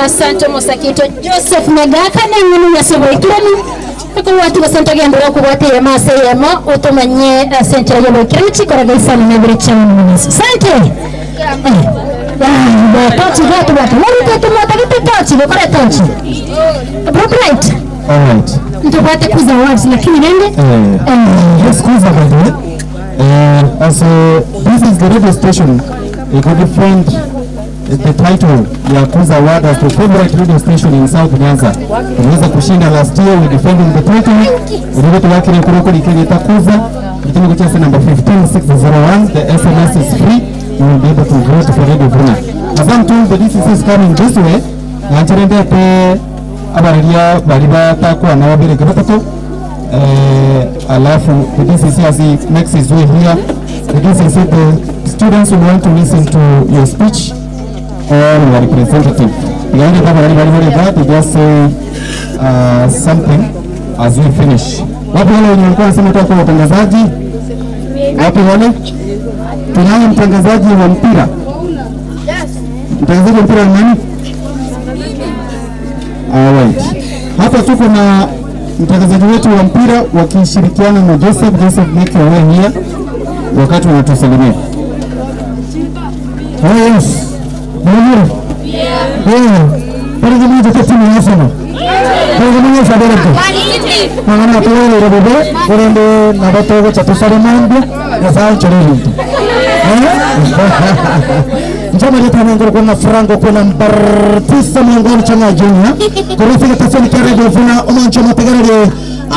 Asante Musakito Joseph Nyagaka na ngunu ya soboikirani watu basante gendera kubwate mase yemo utumanye asante ya boikirani chikora gaisana na bire chawo munisi. Asante. Tochi watu watu. Muri tumata kitu tochi bokora tochi. Right. All right. Ntupate kuza words lakini nende. Yes, kuza by the way. As this is the radio station, a good friend, the title ya Kuza Award as the favorite radio station in South Nyanza. Tuliweza kushinda last year, we defending the title. Ulivyotu wake ni kuroko likileta Kuza. Kitengo cha number 15601, the SMS is free. You will be able to vote for Radio Vuna. As I'm told, the DCC is coming this way. Nancherende pe abariria baliba takwa na wabire kibatatu. Alafu the DCC as he makes his way here, the DCC, the students who want to listen to your speech or your representative. The only time anybody that, they just say something as we finish. Wapi wale wenye walikuwa wanasema kwa watangazaji? Wapi wale? Tunaye mtangazaji wa mpira. Mtangazaji wa mpira ni nani? All right. Hapa tuko na mtangazaji wetu wa mpira wakishirikiana na Joseph. Joseph, make your way here wakati wanatusalimia. Oh yes. Bonjour. Yeah. Pare moja timu ya Arsenal. Pare moja sabereko. Mangana tuwe robobe, kurende na batogo chatusalimando, na saa choreli. Njama leta nangoro kuna Franco kuna Mbartisa miongoni changa junior. Kurufika tasoni kwa Radio Vuna omancho mategarere.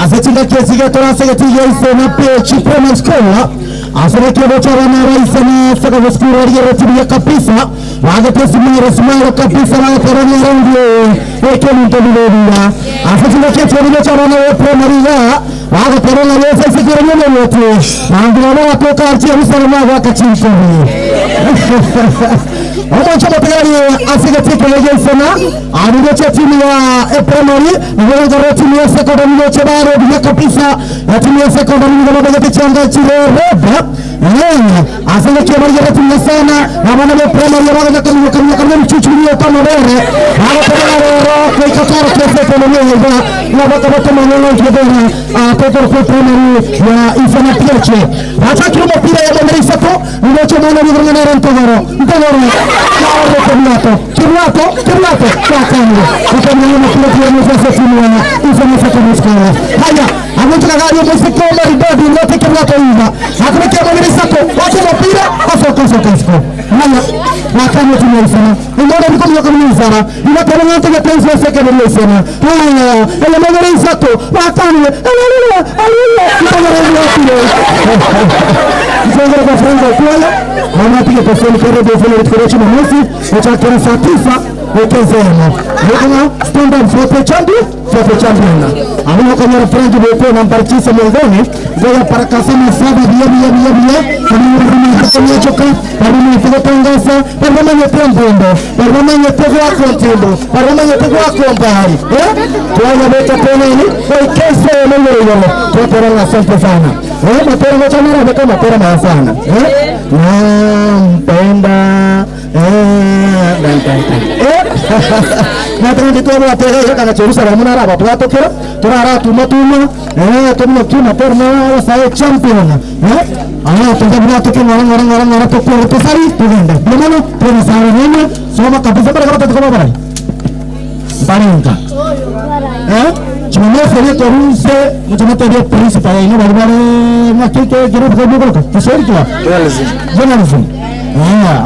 Azachinga kiasi gatora segeti yose na pechi primary school. Asante kwa chama rais na saka skuru ya timu kabisa. Waga simero simero kabisa na korona rangi. Weke mtolilonda. Asante kwa chama cha wana primary ya. Waga korona leo sasa korona wote. Maandamano watoka archi usalama wakachinja. Omocha tayari asige timu ya sana aliyocha timu ya primary na wao timu ya secondary yote bado bila kabisa ya timu ya secondary ndio bado kichanga chiro roba asige timu ya timu sana na wana wa primary wao kama kama kama mchuchu ni kama wewe hapo kwa kwa katara kwa kwa na watu kama wao ndio kwa kwa primary ya Isena Piache acha kile mpira ya Bandari Sako ndio chama na ndio ntogoro ntogoro Kimlato, kimlato, kakani. Ukamwona kile kile timu ya Isena Secondary School. Haya, ametoka gari msiko maridadi lote kimlato hiva. Hakuna kia Bandari Sako, wacha mpira asoka soka siko. Haya, wakani timu ya Isena. Ndio ndio kama kama Isena. Ina kama ng'oto ya Isena Secondary Isena. Haya, ile Bandari Sako, wakani. Haleluya, haleluya. Ndio kwa Franco kwa mama piga kwa phone kwa radio phone kwa Jumamosi wacha saa 9 wekezeno ndio stand up for the champion for the champion ambapo kama Franco boko namba 9 mwanzoni ndio para kasema saba bia bia bia bia kama choka kama kutangaza kama nyetembo kama nyetegwa kontembo kama nyetegwa kompari kwa beta peneni wekezo ndio ndio kwa asante sana wewe mapera chama na kama mapera sana nampenda na tena ndio wa pera kana cherusa ramuna ra baba tokera tora tuma tuma tuma tuma perna wa champion ah tuna toke ngora ngora ngora ngora toko tosari tugenda ndio tuna sara nini soma kabisa bara bara tukoma bara baringa Jumamosi ile torunse mchamato ndio principal ino bali bali na kike kile kwa kwa Kiswahili kwa journalism journalism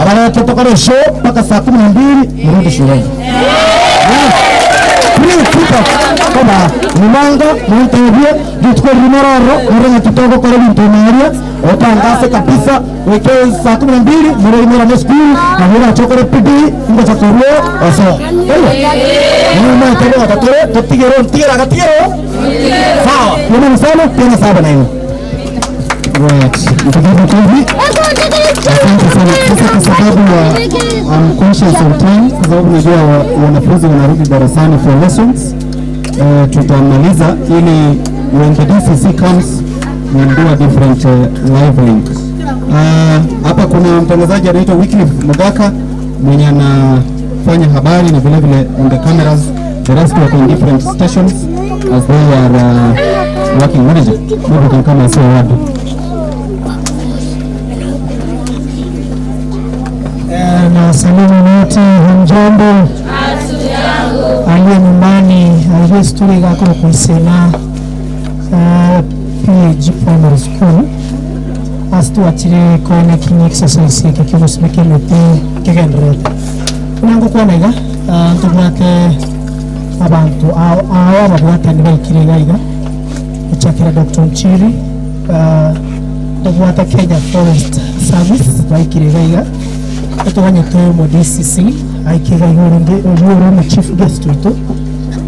abala tutokore show mpaka saa 12 mrudi shuleni. Kama nimanga mtebie tuchukue rimororo mrenga tutoko kwa mtumaria otangase kabisa weke saa 12 mrudi mrudi school na mrudi chokore PD ngo chakoro oso mama tebo tatore totigero ntigera gatigero sawa mama sana tena saba na hiyo. Right. Asante sana. Sasa kwa sababu ya I'm conscious of time, kwa sababu najua wanafunzi wanarudi darasani for lessons, tutamaliza ili when the DCC comes we'll do a different live link. Hapa kuna mtangazaji anaitwa Wycliffe Mugaka mwenye anafanya habari na vile vile on the cameras. The rest work in different stations as they are working manager. Maybe you can come and say a word. Na salamu wote, hamjambo. Aliye nyumbani aliye sturi gako kuisena PG Primary School astu achire koene kinyi exercise ke kigusimeke mete kegenderete unango kwanaiga ntubwate abantu awa babwatani baikire gaiga echakira Dr. Nchiri ntubwate Kenya Forest Service baikire gaiga etuganyete mu DCC aikira iguru mu chief guest witu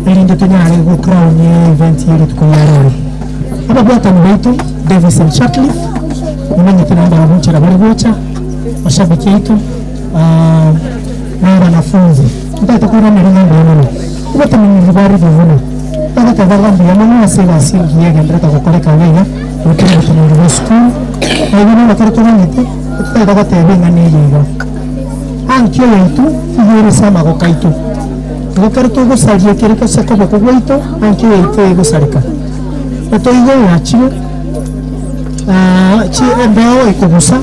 erinde tunyare go crown event yiri tukuyarore ababwatani baitu Davis and Chatliff nimenyete namba abunchera bari gocha mashabiki yetu na wanafunzi tutatakura mirimo mbona ubata mimi bari bivuna tagatavaga mbona asega singi yege ndata gukoreka wega ukiri kutunura school ayo no bakora tuganyete tutatagatebe ngani yiga ankio yetu iguru sama gokaitu gokara tugusaria kiriko seko kogwito ankio yetu igusarika etoigo yachire chi embeo ikugusa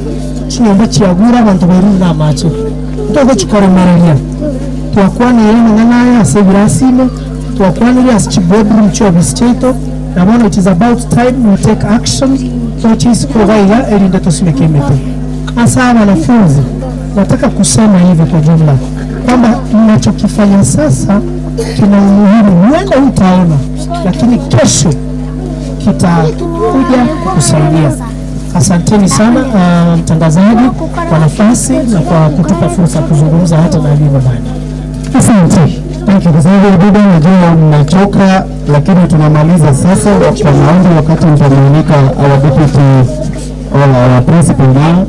chinyomba chiagura abantu berunda amache togochikoremereria twakwanire mang'ana ase birasime twakwanire ase chiboardroom chiobisi chaito nabono it is about time we take action tochisikogaiga erinde tosimeke emete. Hasa wanafunzi nataka kusema hivi kwa jumla kwamba mnachokifanya sasa kina umuhimu, huenda utaona, lakini kesho kitakuja kukusaidia. Asanteni sana mtangazaji kwa nafasi na kwa kutupa fursa ya kuzungumza hata na aliye nyumbani. Asante. Thank you. Kwa sababu muda najua mnachoka, lakini tunamaliza sasa kwa maombi, wakati mtamwalika our deputy or our principal now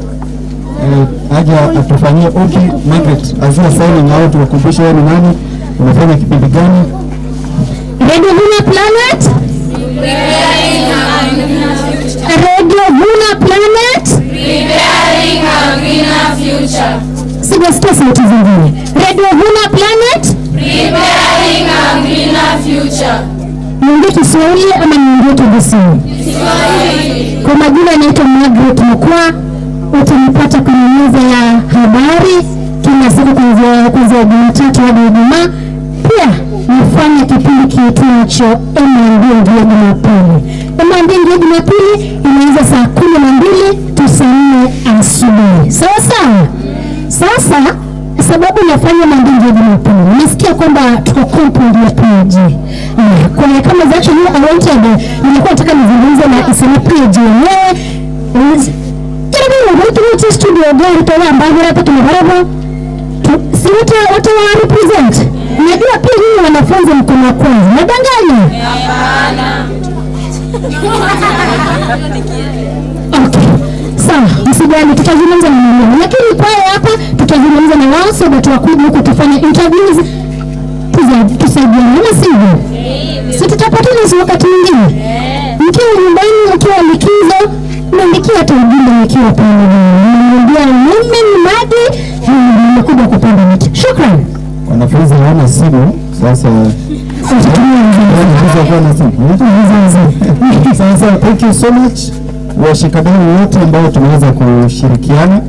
aje atufanyie ombi. Margaret, as you are signing out, wakumbushe wewe ni nani, unafanya kipindi gani? Radio Vuna Planet. Preparing a greener future. Radio Vuna Planet. Preparing a greener future. Sijasikia sauti zingine. Radio Vuna Planet. Preparing a greener future. Niongee Kiswahili ama niongee Kigusii? Kiswahili. Kwa majina naitwa Margaret Mkwa. Utanipata kwenye meza ya habari kila siku kuanzia Jumatatu hadi Ijumaa. Pia nifanye kipindi kiitwacho M&B Ndio Jumapili. M&B Ndio Jumapili inaanza saa 12 to saa 4 asubuhi. Sawa sawa. Sasa sababu nafanya M&B Ndio Jumapili, nasikia kwamba tuko compound ya PG. Kwa kama za actually I wanted, nilikuwa nataka nizungumze na Isena PG yenyewe. Kile studio gari toa ambavyo hapa tumebaraba si wote wa represent. Najua pia nyinyi wanafunzi mko na kwanza. Nadanganya? Hapana. Okay. Sawa, msijali, tutazungumza na mwalimu. Lakini kwa hapa tutazungumza na wao so that wakuje huku tufanye interviews. Tusaidiane, ama sivyo? Si tutapatana wakati mwingine. Mkiwa nyumbani, mkiwa likizo, niandikia hata ujumbe nikiwa pale. Niambia mimi ni Magi, nimekuja kupanda miti. Shukrani. Wanafunzi hawana simu sasa. Sasa thank you so much washikadau wote ambao tumeweza kushirikiana.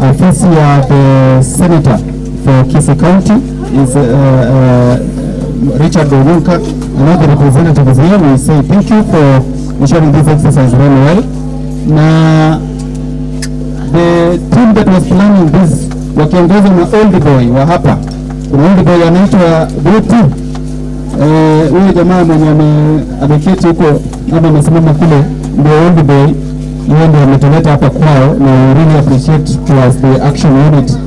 Ofisi ya the senator for Kisii County is Richard Onyonka, another representative is here. We say thank you for ensuring this exercise ran well. Na the team that was planning this wakiongozwa na old boy wa hapa. Kuna old boy anaitwa Buti. Huyu jamaa mwenye ameketi huko ama amesimama kule ndio old boy. Yeye ndio ametuleta hapa kwao, na we really appreciate towards the action unit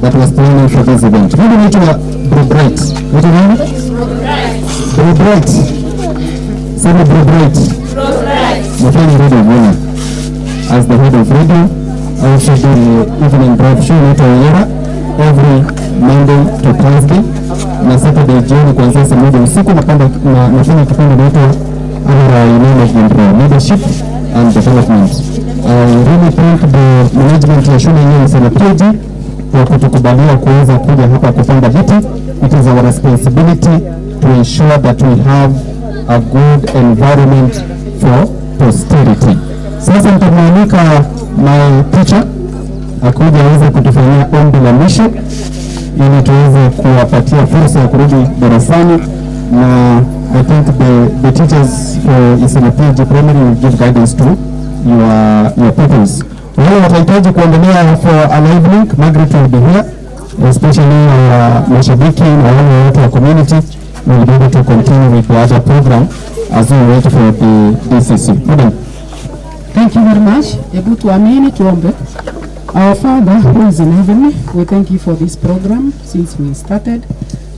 that was planning for this event. Mimi naitwa Bro Bright. Unaitwa nani? Bro Bright. Sema Bro Bright. Bro Bright. Nafanya Radio Vuna as the head of radio. I also do the evening drive show inaitwa Oyera every Monday to Thursday na Saturday jioni kuanzia saa 1 usiku nafanya kipindi inaitwa RI Management for Leadership and Development. I really thank the management ya shule yenyewe Isena PG kwa kutukubalia kuweza kuja hapa kupanda viti. It is our responsibility to ensure that we have a good environment for posterity. Sasa nitamwalika my teacher akuja aweze kutufanyia ombi la mwisho ili tuweze kuwapatia fursa ya kurudi darasani, na I think the teachers for Isena PG Primary will give guidance to your pupils. Wale watahitaji kuendelea for a live link, Margaret will be here, especially mashabiki na wale wote wa community will be able to continue with the other program as we wait for the DCC. Madam. Thank you very much. Hebu tuamini tuombe. Our Father who is in heaven, we thank you for this program. Since we started,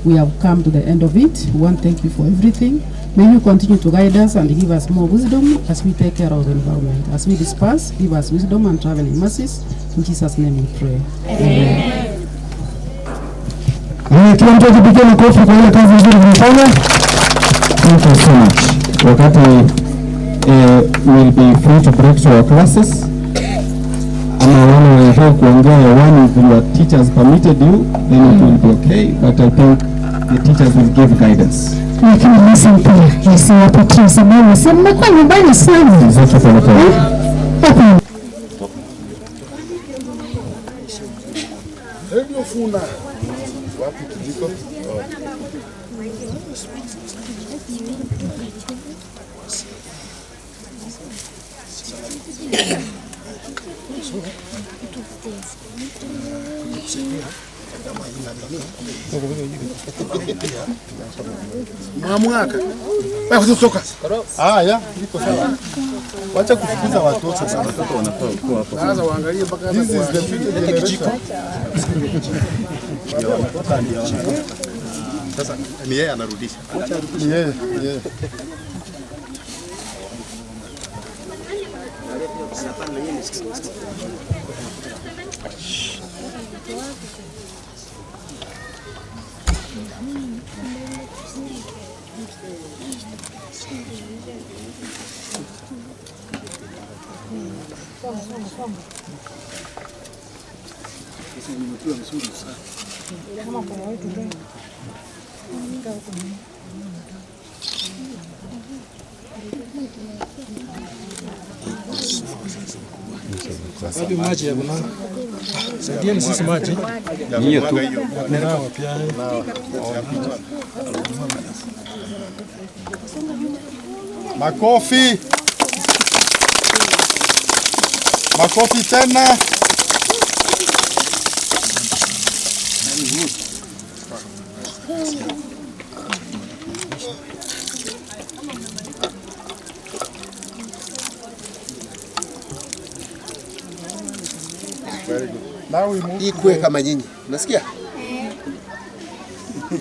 we have come to the end of it. We want to thank you for everything. May you continue to guide us and give us more wisdom as we take care of the environment. As we disperse, give us wisdom and traveling mercies. In Jesus' name we pray. Amen. Amen. Kila mtu ajipigie makofi kwa ile kazi nzuri tumefanya. Thank you so much. Wakati we'll be free to break to our classes. Ama wale wanataka kuongea hewani, if your teachers permitted you, then it will be okay. But I think the teachers will give guidance. Lakini lesson pia isiwapatie sababu si mmekuwa nyumbani sana. Exactly, pole pole. Hapana. Radio Funa. Wapi kijiko? So, Mamwaka. Wewe kutoka. Haya, iko sawa. Wacha kufukuza watoto sasa. Watoto wanafaa kuwa hapo. Sasa waangalie mpaka this is the future generation. Sasa ni yeye anarudisha. Ni yeye, yeye. Wapi maji ya kunawa? Saidieni sisi maji. Hiyo tu. Kunawa pia. Makofi. Makofi tena. Very good. Now we move. Ikue kama nyinyi. Unasikia?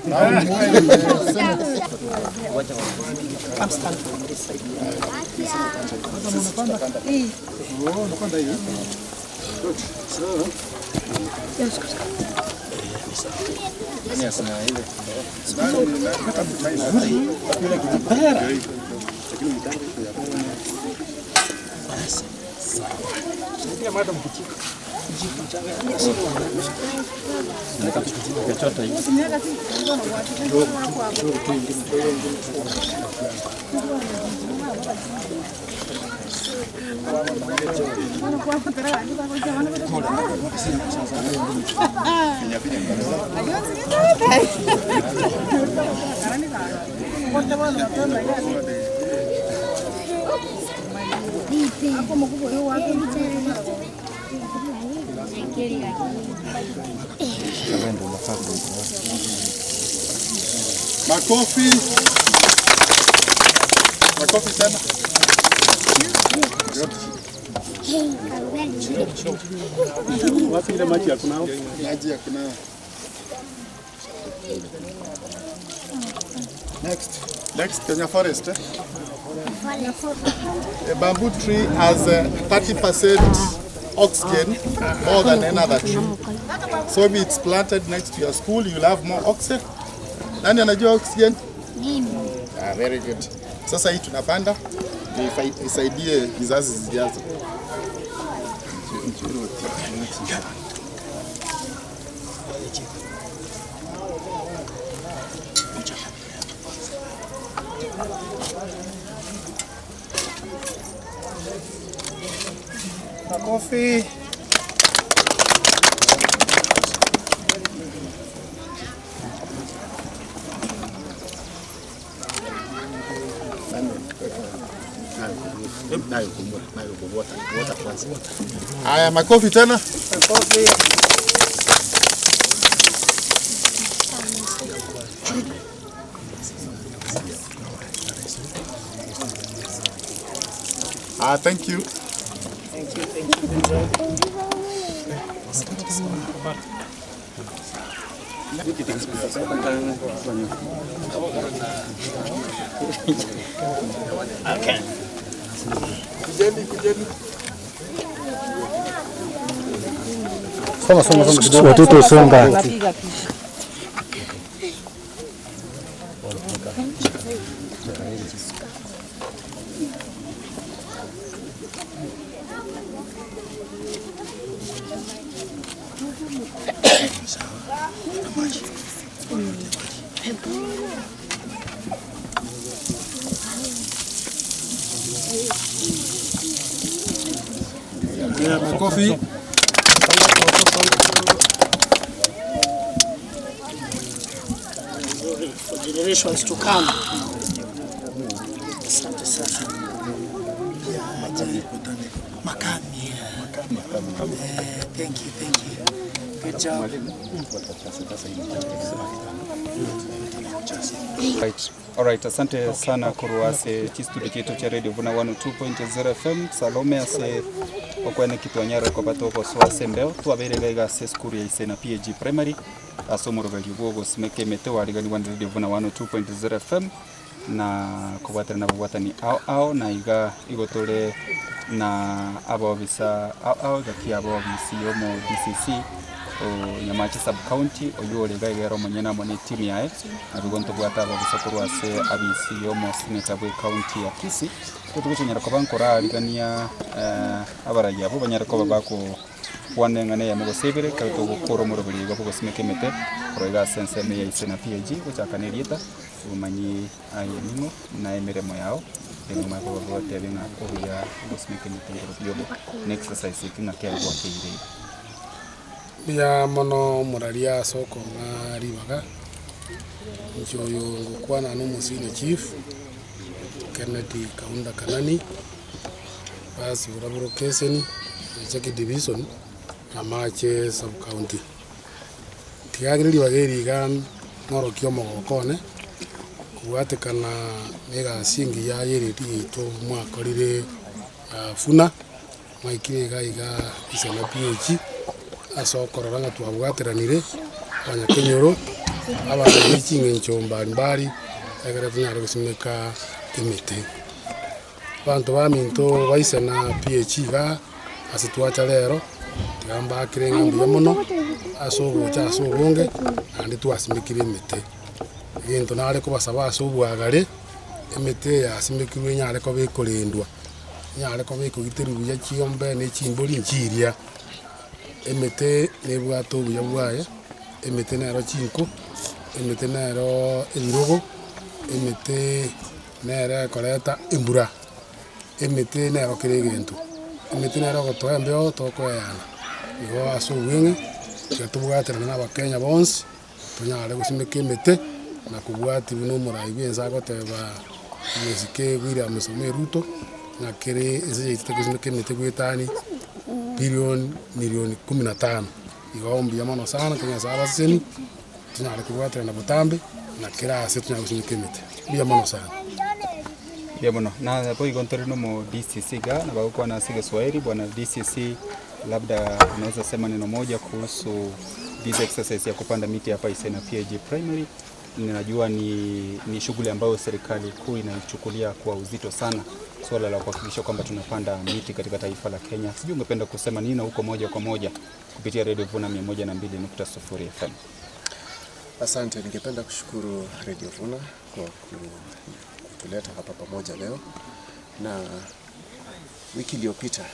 Now we move to the Senate. I'm standing on this side. Oh, unapanda hiyo. Good. So, Makofi. Makofi tena. Wapi ile maji ya kunawa? Maji ya kunawa. Next. Next, Kenya Forest. Eh? A bamboo tree has 30% oxygen more than any other tree. So if it's planted next to your school, you'll have more oxygen. Nani anajua oxygen? Mimi. Ah, very good. Sasa hii tunapanda isaidie vizazi zijazo. Makofi. Haya, makofi tena. Makofi. Ah, thank you. Thank you, thank you. Good job. Okay. Kujeni, kujeni. Soma, soma, soma kidogo. Watoto songa. Yeah, makofi. For generations to come. Asante sana. Makami. Thank you, thank you. Good job. Right. Alright, asante sana kuruase chistudio chetu cha Radio Vuna 102.0 FM Salome ase okwene kitwanyara ko batoko so asembeo twaberega iga ase skuru ya Isena PAG Primary asomoro bali bwogo simeke mete warigani wa Radio Vuna 102.0 FM na kubwatana na bwatani ao ao na iga igotore na abobisa ao ao gakia abobisi yomo DCC o Nyamache sub county oyore gaigero monyena mone team yae nabigonto bwata babisa kurwase abisi yomo senator bwe county ya Kisii tukuchonyera ko bankora arigania abaraya bo banyara ko babako wanengane ya mugosebere kato gukoro murubiri go gosimeke mete roiga sense me ya Isena PAG guchakanerieta umanyi aye ningo na emiremo yao engoma ko bote binga oya gosimeke mete yobo next exercise kinga kya gwakeire ya mono muraria soko ngaribaga njoyo ngukwana no musine chief Kennedy Kaunda Kanani basi uraburo keseni cheki division Nyamache sub county tigagiriri bageriga ngorokio mogokone kubwatekana nega singi ya yereti to mwakorire funa mwaikire gaiga Isena PAG asokorora nga twabwateranire abanyakenyoro abantu b'ichingencho mbalimbali egere tunyare gusimeka emete bantu baminto ba Isena PAG ga ase twacha lero tigamba kirenga mbuya muno asogocha asobonge nandi twasimikire emete egento nare kobasaba asobwagare emete yasimikirwe nyare ko bekorendwa nyare ko bekogiterubuya chiombe ne chimbori nchiria emete nebwato obuya bwaye emete nero chinko emete nero ebirogo emete nere koreta embura emete nero kere egento emete nero gotoa embeo tokoyana igo ase obweng'e tigatobwaterana na abakenya bonsi tonyare gosimeka emete na kobwati buna omorai bwense agoteba omosike William Samoei Ruto ng'akere ase yaitete gosimeka emete gwetani bilioni milioni 15 igo mbuya mono sana tunyasa abaseni tunyare kubwaterana butambe na kirase tunyare gusimika emete mbuya mono sana mbuya mono na hapo igontore no mo DCC ga na bagokwana na Kiswahili bwana DCC, labda unaweza sema neno moja kuhusu this exercise ya kupanda miti hapa Isena PAG Primary. Ninajua ni shughuli ambayo serikali kuu inaichukulia kwa uzito sana, swala la kuhakikisha kwamba tunapanda miti katika taifa la Kenya. Sijui ungependa kusema nini huko moja kwa moja kupitia Radio Vuna 102.0 FM. Asante, ningependa kushukuru Radio Vuna kwa kutuleta hapa pamoja leo. Na wiki iliyopita,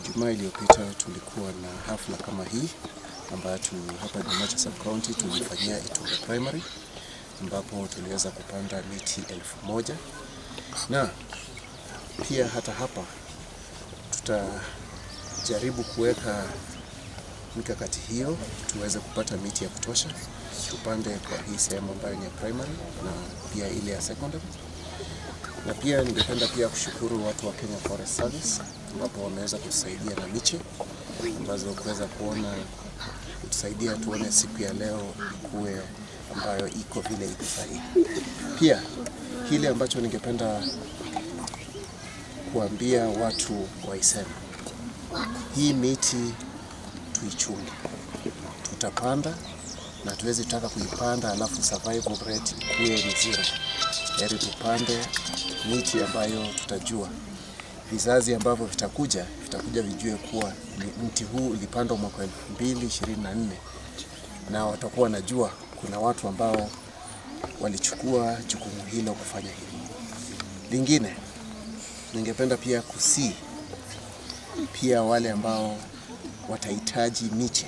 Ijumaa iliyopita, tulikuwa na hafla kama hii ambayo hapa Nyamache sub county tulifanyia Itunga Primary, ambapo tuliweza kupanda miti 1000 na pia hata hapa tutajaribu kuweka mikakati hiyo tuweze kupata miti ya kutosha tupande kwa hii sehemu ambayo ni ya primary na pia ile ya secondary. Na pia ningependa pia kushukuru watu wa Kenya Forest Service ambapo wameweza kutusaidia na miche ambazo kuweza kuona kutusaidia tuone siku ya leo ikuwe ambayo iko vile iko sahihi. Pia kile ambacho ningependa kuambia watu wa Isena, hii miti tuichunge. Tutapanda na tuwezi taka kuipanda alafu survival rate ikuwe ni zero. Heri tupande miti ambayo tutajua vizazi ambavyo vitakuja vijue kuwa ni mti huu ulipandwa mwaka 2024, na watakuwa wanajua kuna watu ambao walichukua jukumu hilo kufanya hivyo. Lingine, ningependa pia kusii pia wale ambao watahitaji miche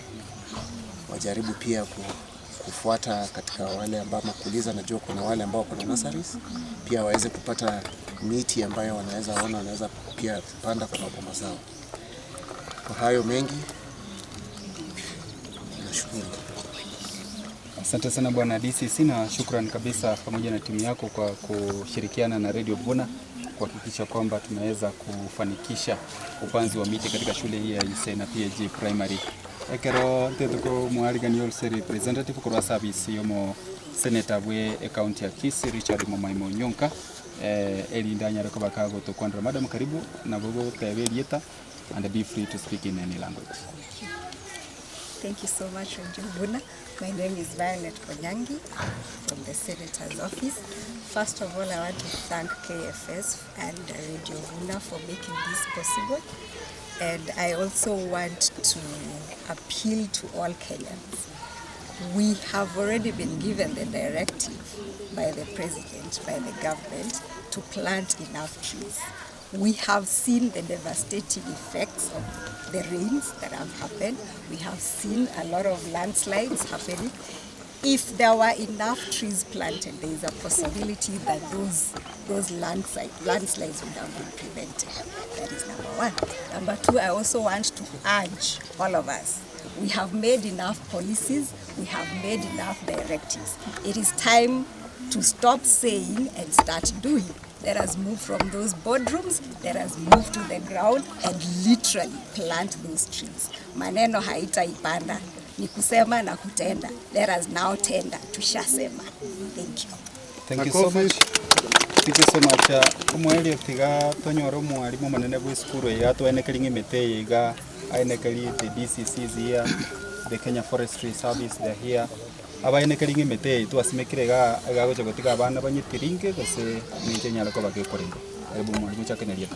wajaribu pia kufuata katika wale ambao makuliza, najua kuna wale ambao kuna nurseries pia waweze kupata miti ambayo wanaweza ona wanaweza pia panda kwa maboma zao. Kwa hayo mengi nashukuru. Asante sana Bwana DCC na shukrani kabisa pamoja na timu yako kwa kushirikiana na Radio Vuna kuhakikisha kwamba tunaweza kufanikisha upanzi wa miti katika shule hii ya Isena PAG Primary. Ekero ntetuko mwarigani olse representative korwa service yomo senator bwe county ya Kisii Richard Momaimo Nyonka elinda nyarako bakago to kwandra. Madam, karibu na bogo tebelieta and be free to speak in any language. Thank you so much, Njuguna. My name is Violet Konyangi from the Senator's Office. First of all, I want to thank KFS and Radio Vuna for making this possible. And I also want to appeal to all Kenyans. We have already been given the directive by the president, by the government, to plant enough trees. We have seen the devastating effects of the rains that have happened. We have seen a lot of landslides happening. If there were enough trees planted, there is a possibility that those landslides would have been prevented. That is number one. Number two, I also want to urge all of us. We have made enough policies, we have made enough directives. It is time to stop saying and start doing. Let us move from those boardrooms, let us move to the ground and literally plant those trees. Maneno haitaipanda, ni kusema na kutenda. Let us now tenda, tushasema. Thank you. Thank you so much. Thank you so much. Omweli tiga tonyoro mwalimu manene bwe skuru ya twenekeri ng'emete iga ainekeri the DCCs here, the Kenya Forestry Service, they're here. Abainekeri ng'emete twasimekire ga gagocha gotiga abana banyitiringe gose ninche nyala ko bagekorera. Karibu mwalimu chakeneria.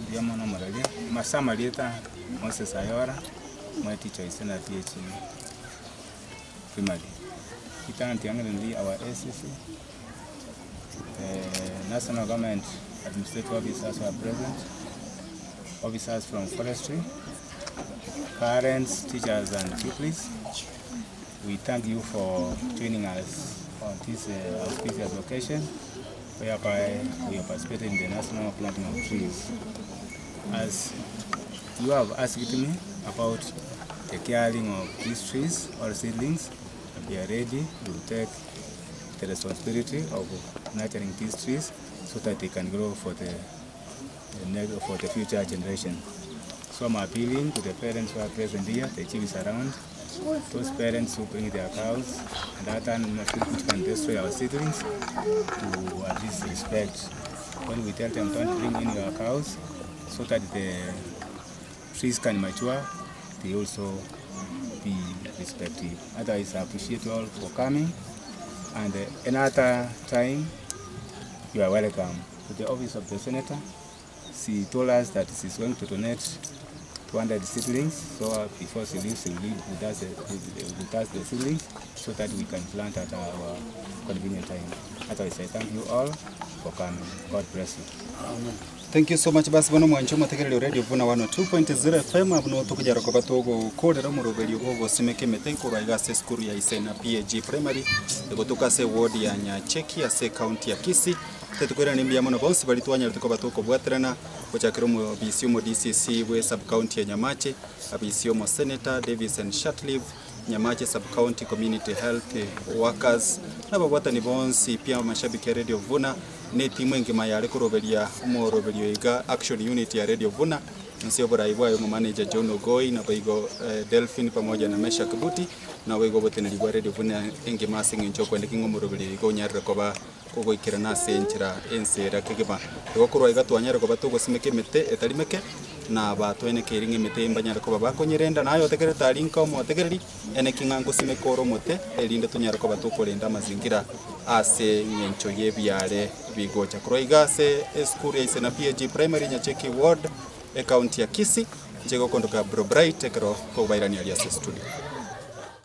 Ndiamo maralia masama lieta Moses Ayora my teacher is in PH primary. Itanti angendi our ACC national government administrative officers who are present, officers from forestry, parents, teachers and pupils. We thank you for joining us on this auspicious occasion, whereby we are participating in the national planting of trees. As you have asked me about the caring of these trees or seedlings, we are ready to take the responsibility of nurturing these trees so that they can grow for the future generation. So I'm appealing to the parents who are present here, the chief is around, those parents who bring their cows and other animals which can destroy our seedlings, to at least respect when we tell them don't bring in your cows so that the trees can mature, they also be respective. Otherwise, I appreciate you all for coming, and another time you are welcome to the office of the senator. She told us that she's going to donate 200 seedlings, so before she leaves, she will leave with us, with the seedlings so that we can plant at our convenient time. Otherwise, I thank you all for coming. God bless you. Amen. Thank you so much. Basi bono mwancho mategerero Radio Vuna 102.0 FM abuno tukujara ko batogo kolera muroberio gogo simeke mete korwa igase skuru ya Isena PAG Primary egotoka se ward ya Nyacheki ya se county ya Kisii. Tetukwera nimbi ya mono bonsi bali twanya tuko batoko bwaterana gochakira mu BC mu DCC we sub county ya Nyamache abc mu Senator Davison Shatlive Nyamache sub county community health workers nababwatani bonsi pia mashabiki ya Radio Vuna ne timu engima yare kuroberia umoroberio iga action unit ya Radio Vuna nsio boraibwa yo manager John Ogoi na baigo Delphine pamoja na Mesha Kibuti na wego boteneri bwa Radio Vuna engima singe nchoko ndikingo moroberio igo nyarre koba kogoikira na senchira ensera kegeba gokorwa igatwanyara ko batugo simeke mete etarimeke na batwene keringe mete imbanyara ko babakonyerenda nayo tekereta linka omotegereri ene kingango simekoro mote elinde tunyara ko batukorenda mazingira ase nyencho yebyare bigocha kroigase eskuru ya Isena PAG Primary Nyacheki Ward e county ya Kisii njego kondoka Bro Bright ekero ko bairani alias studio.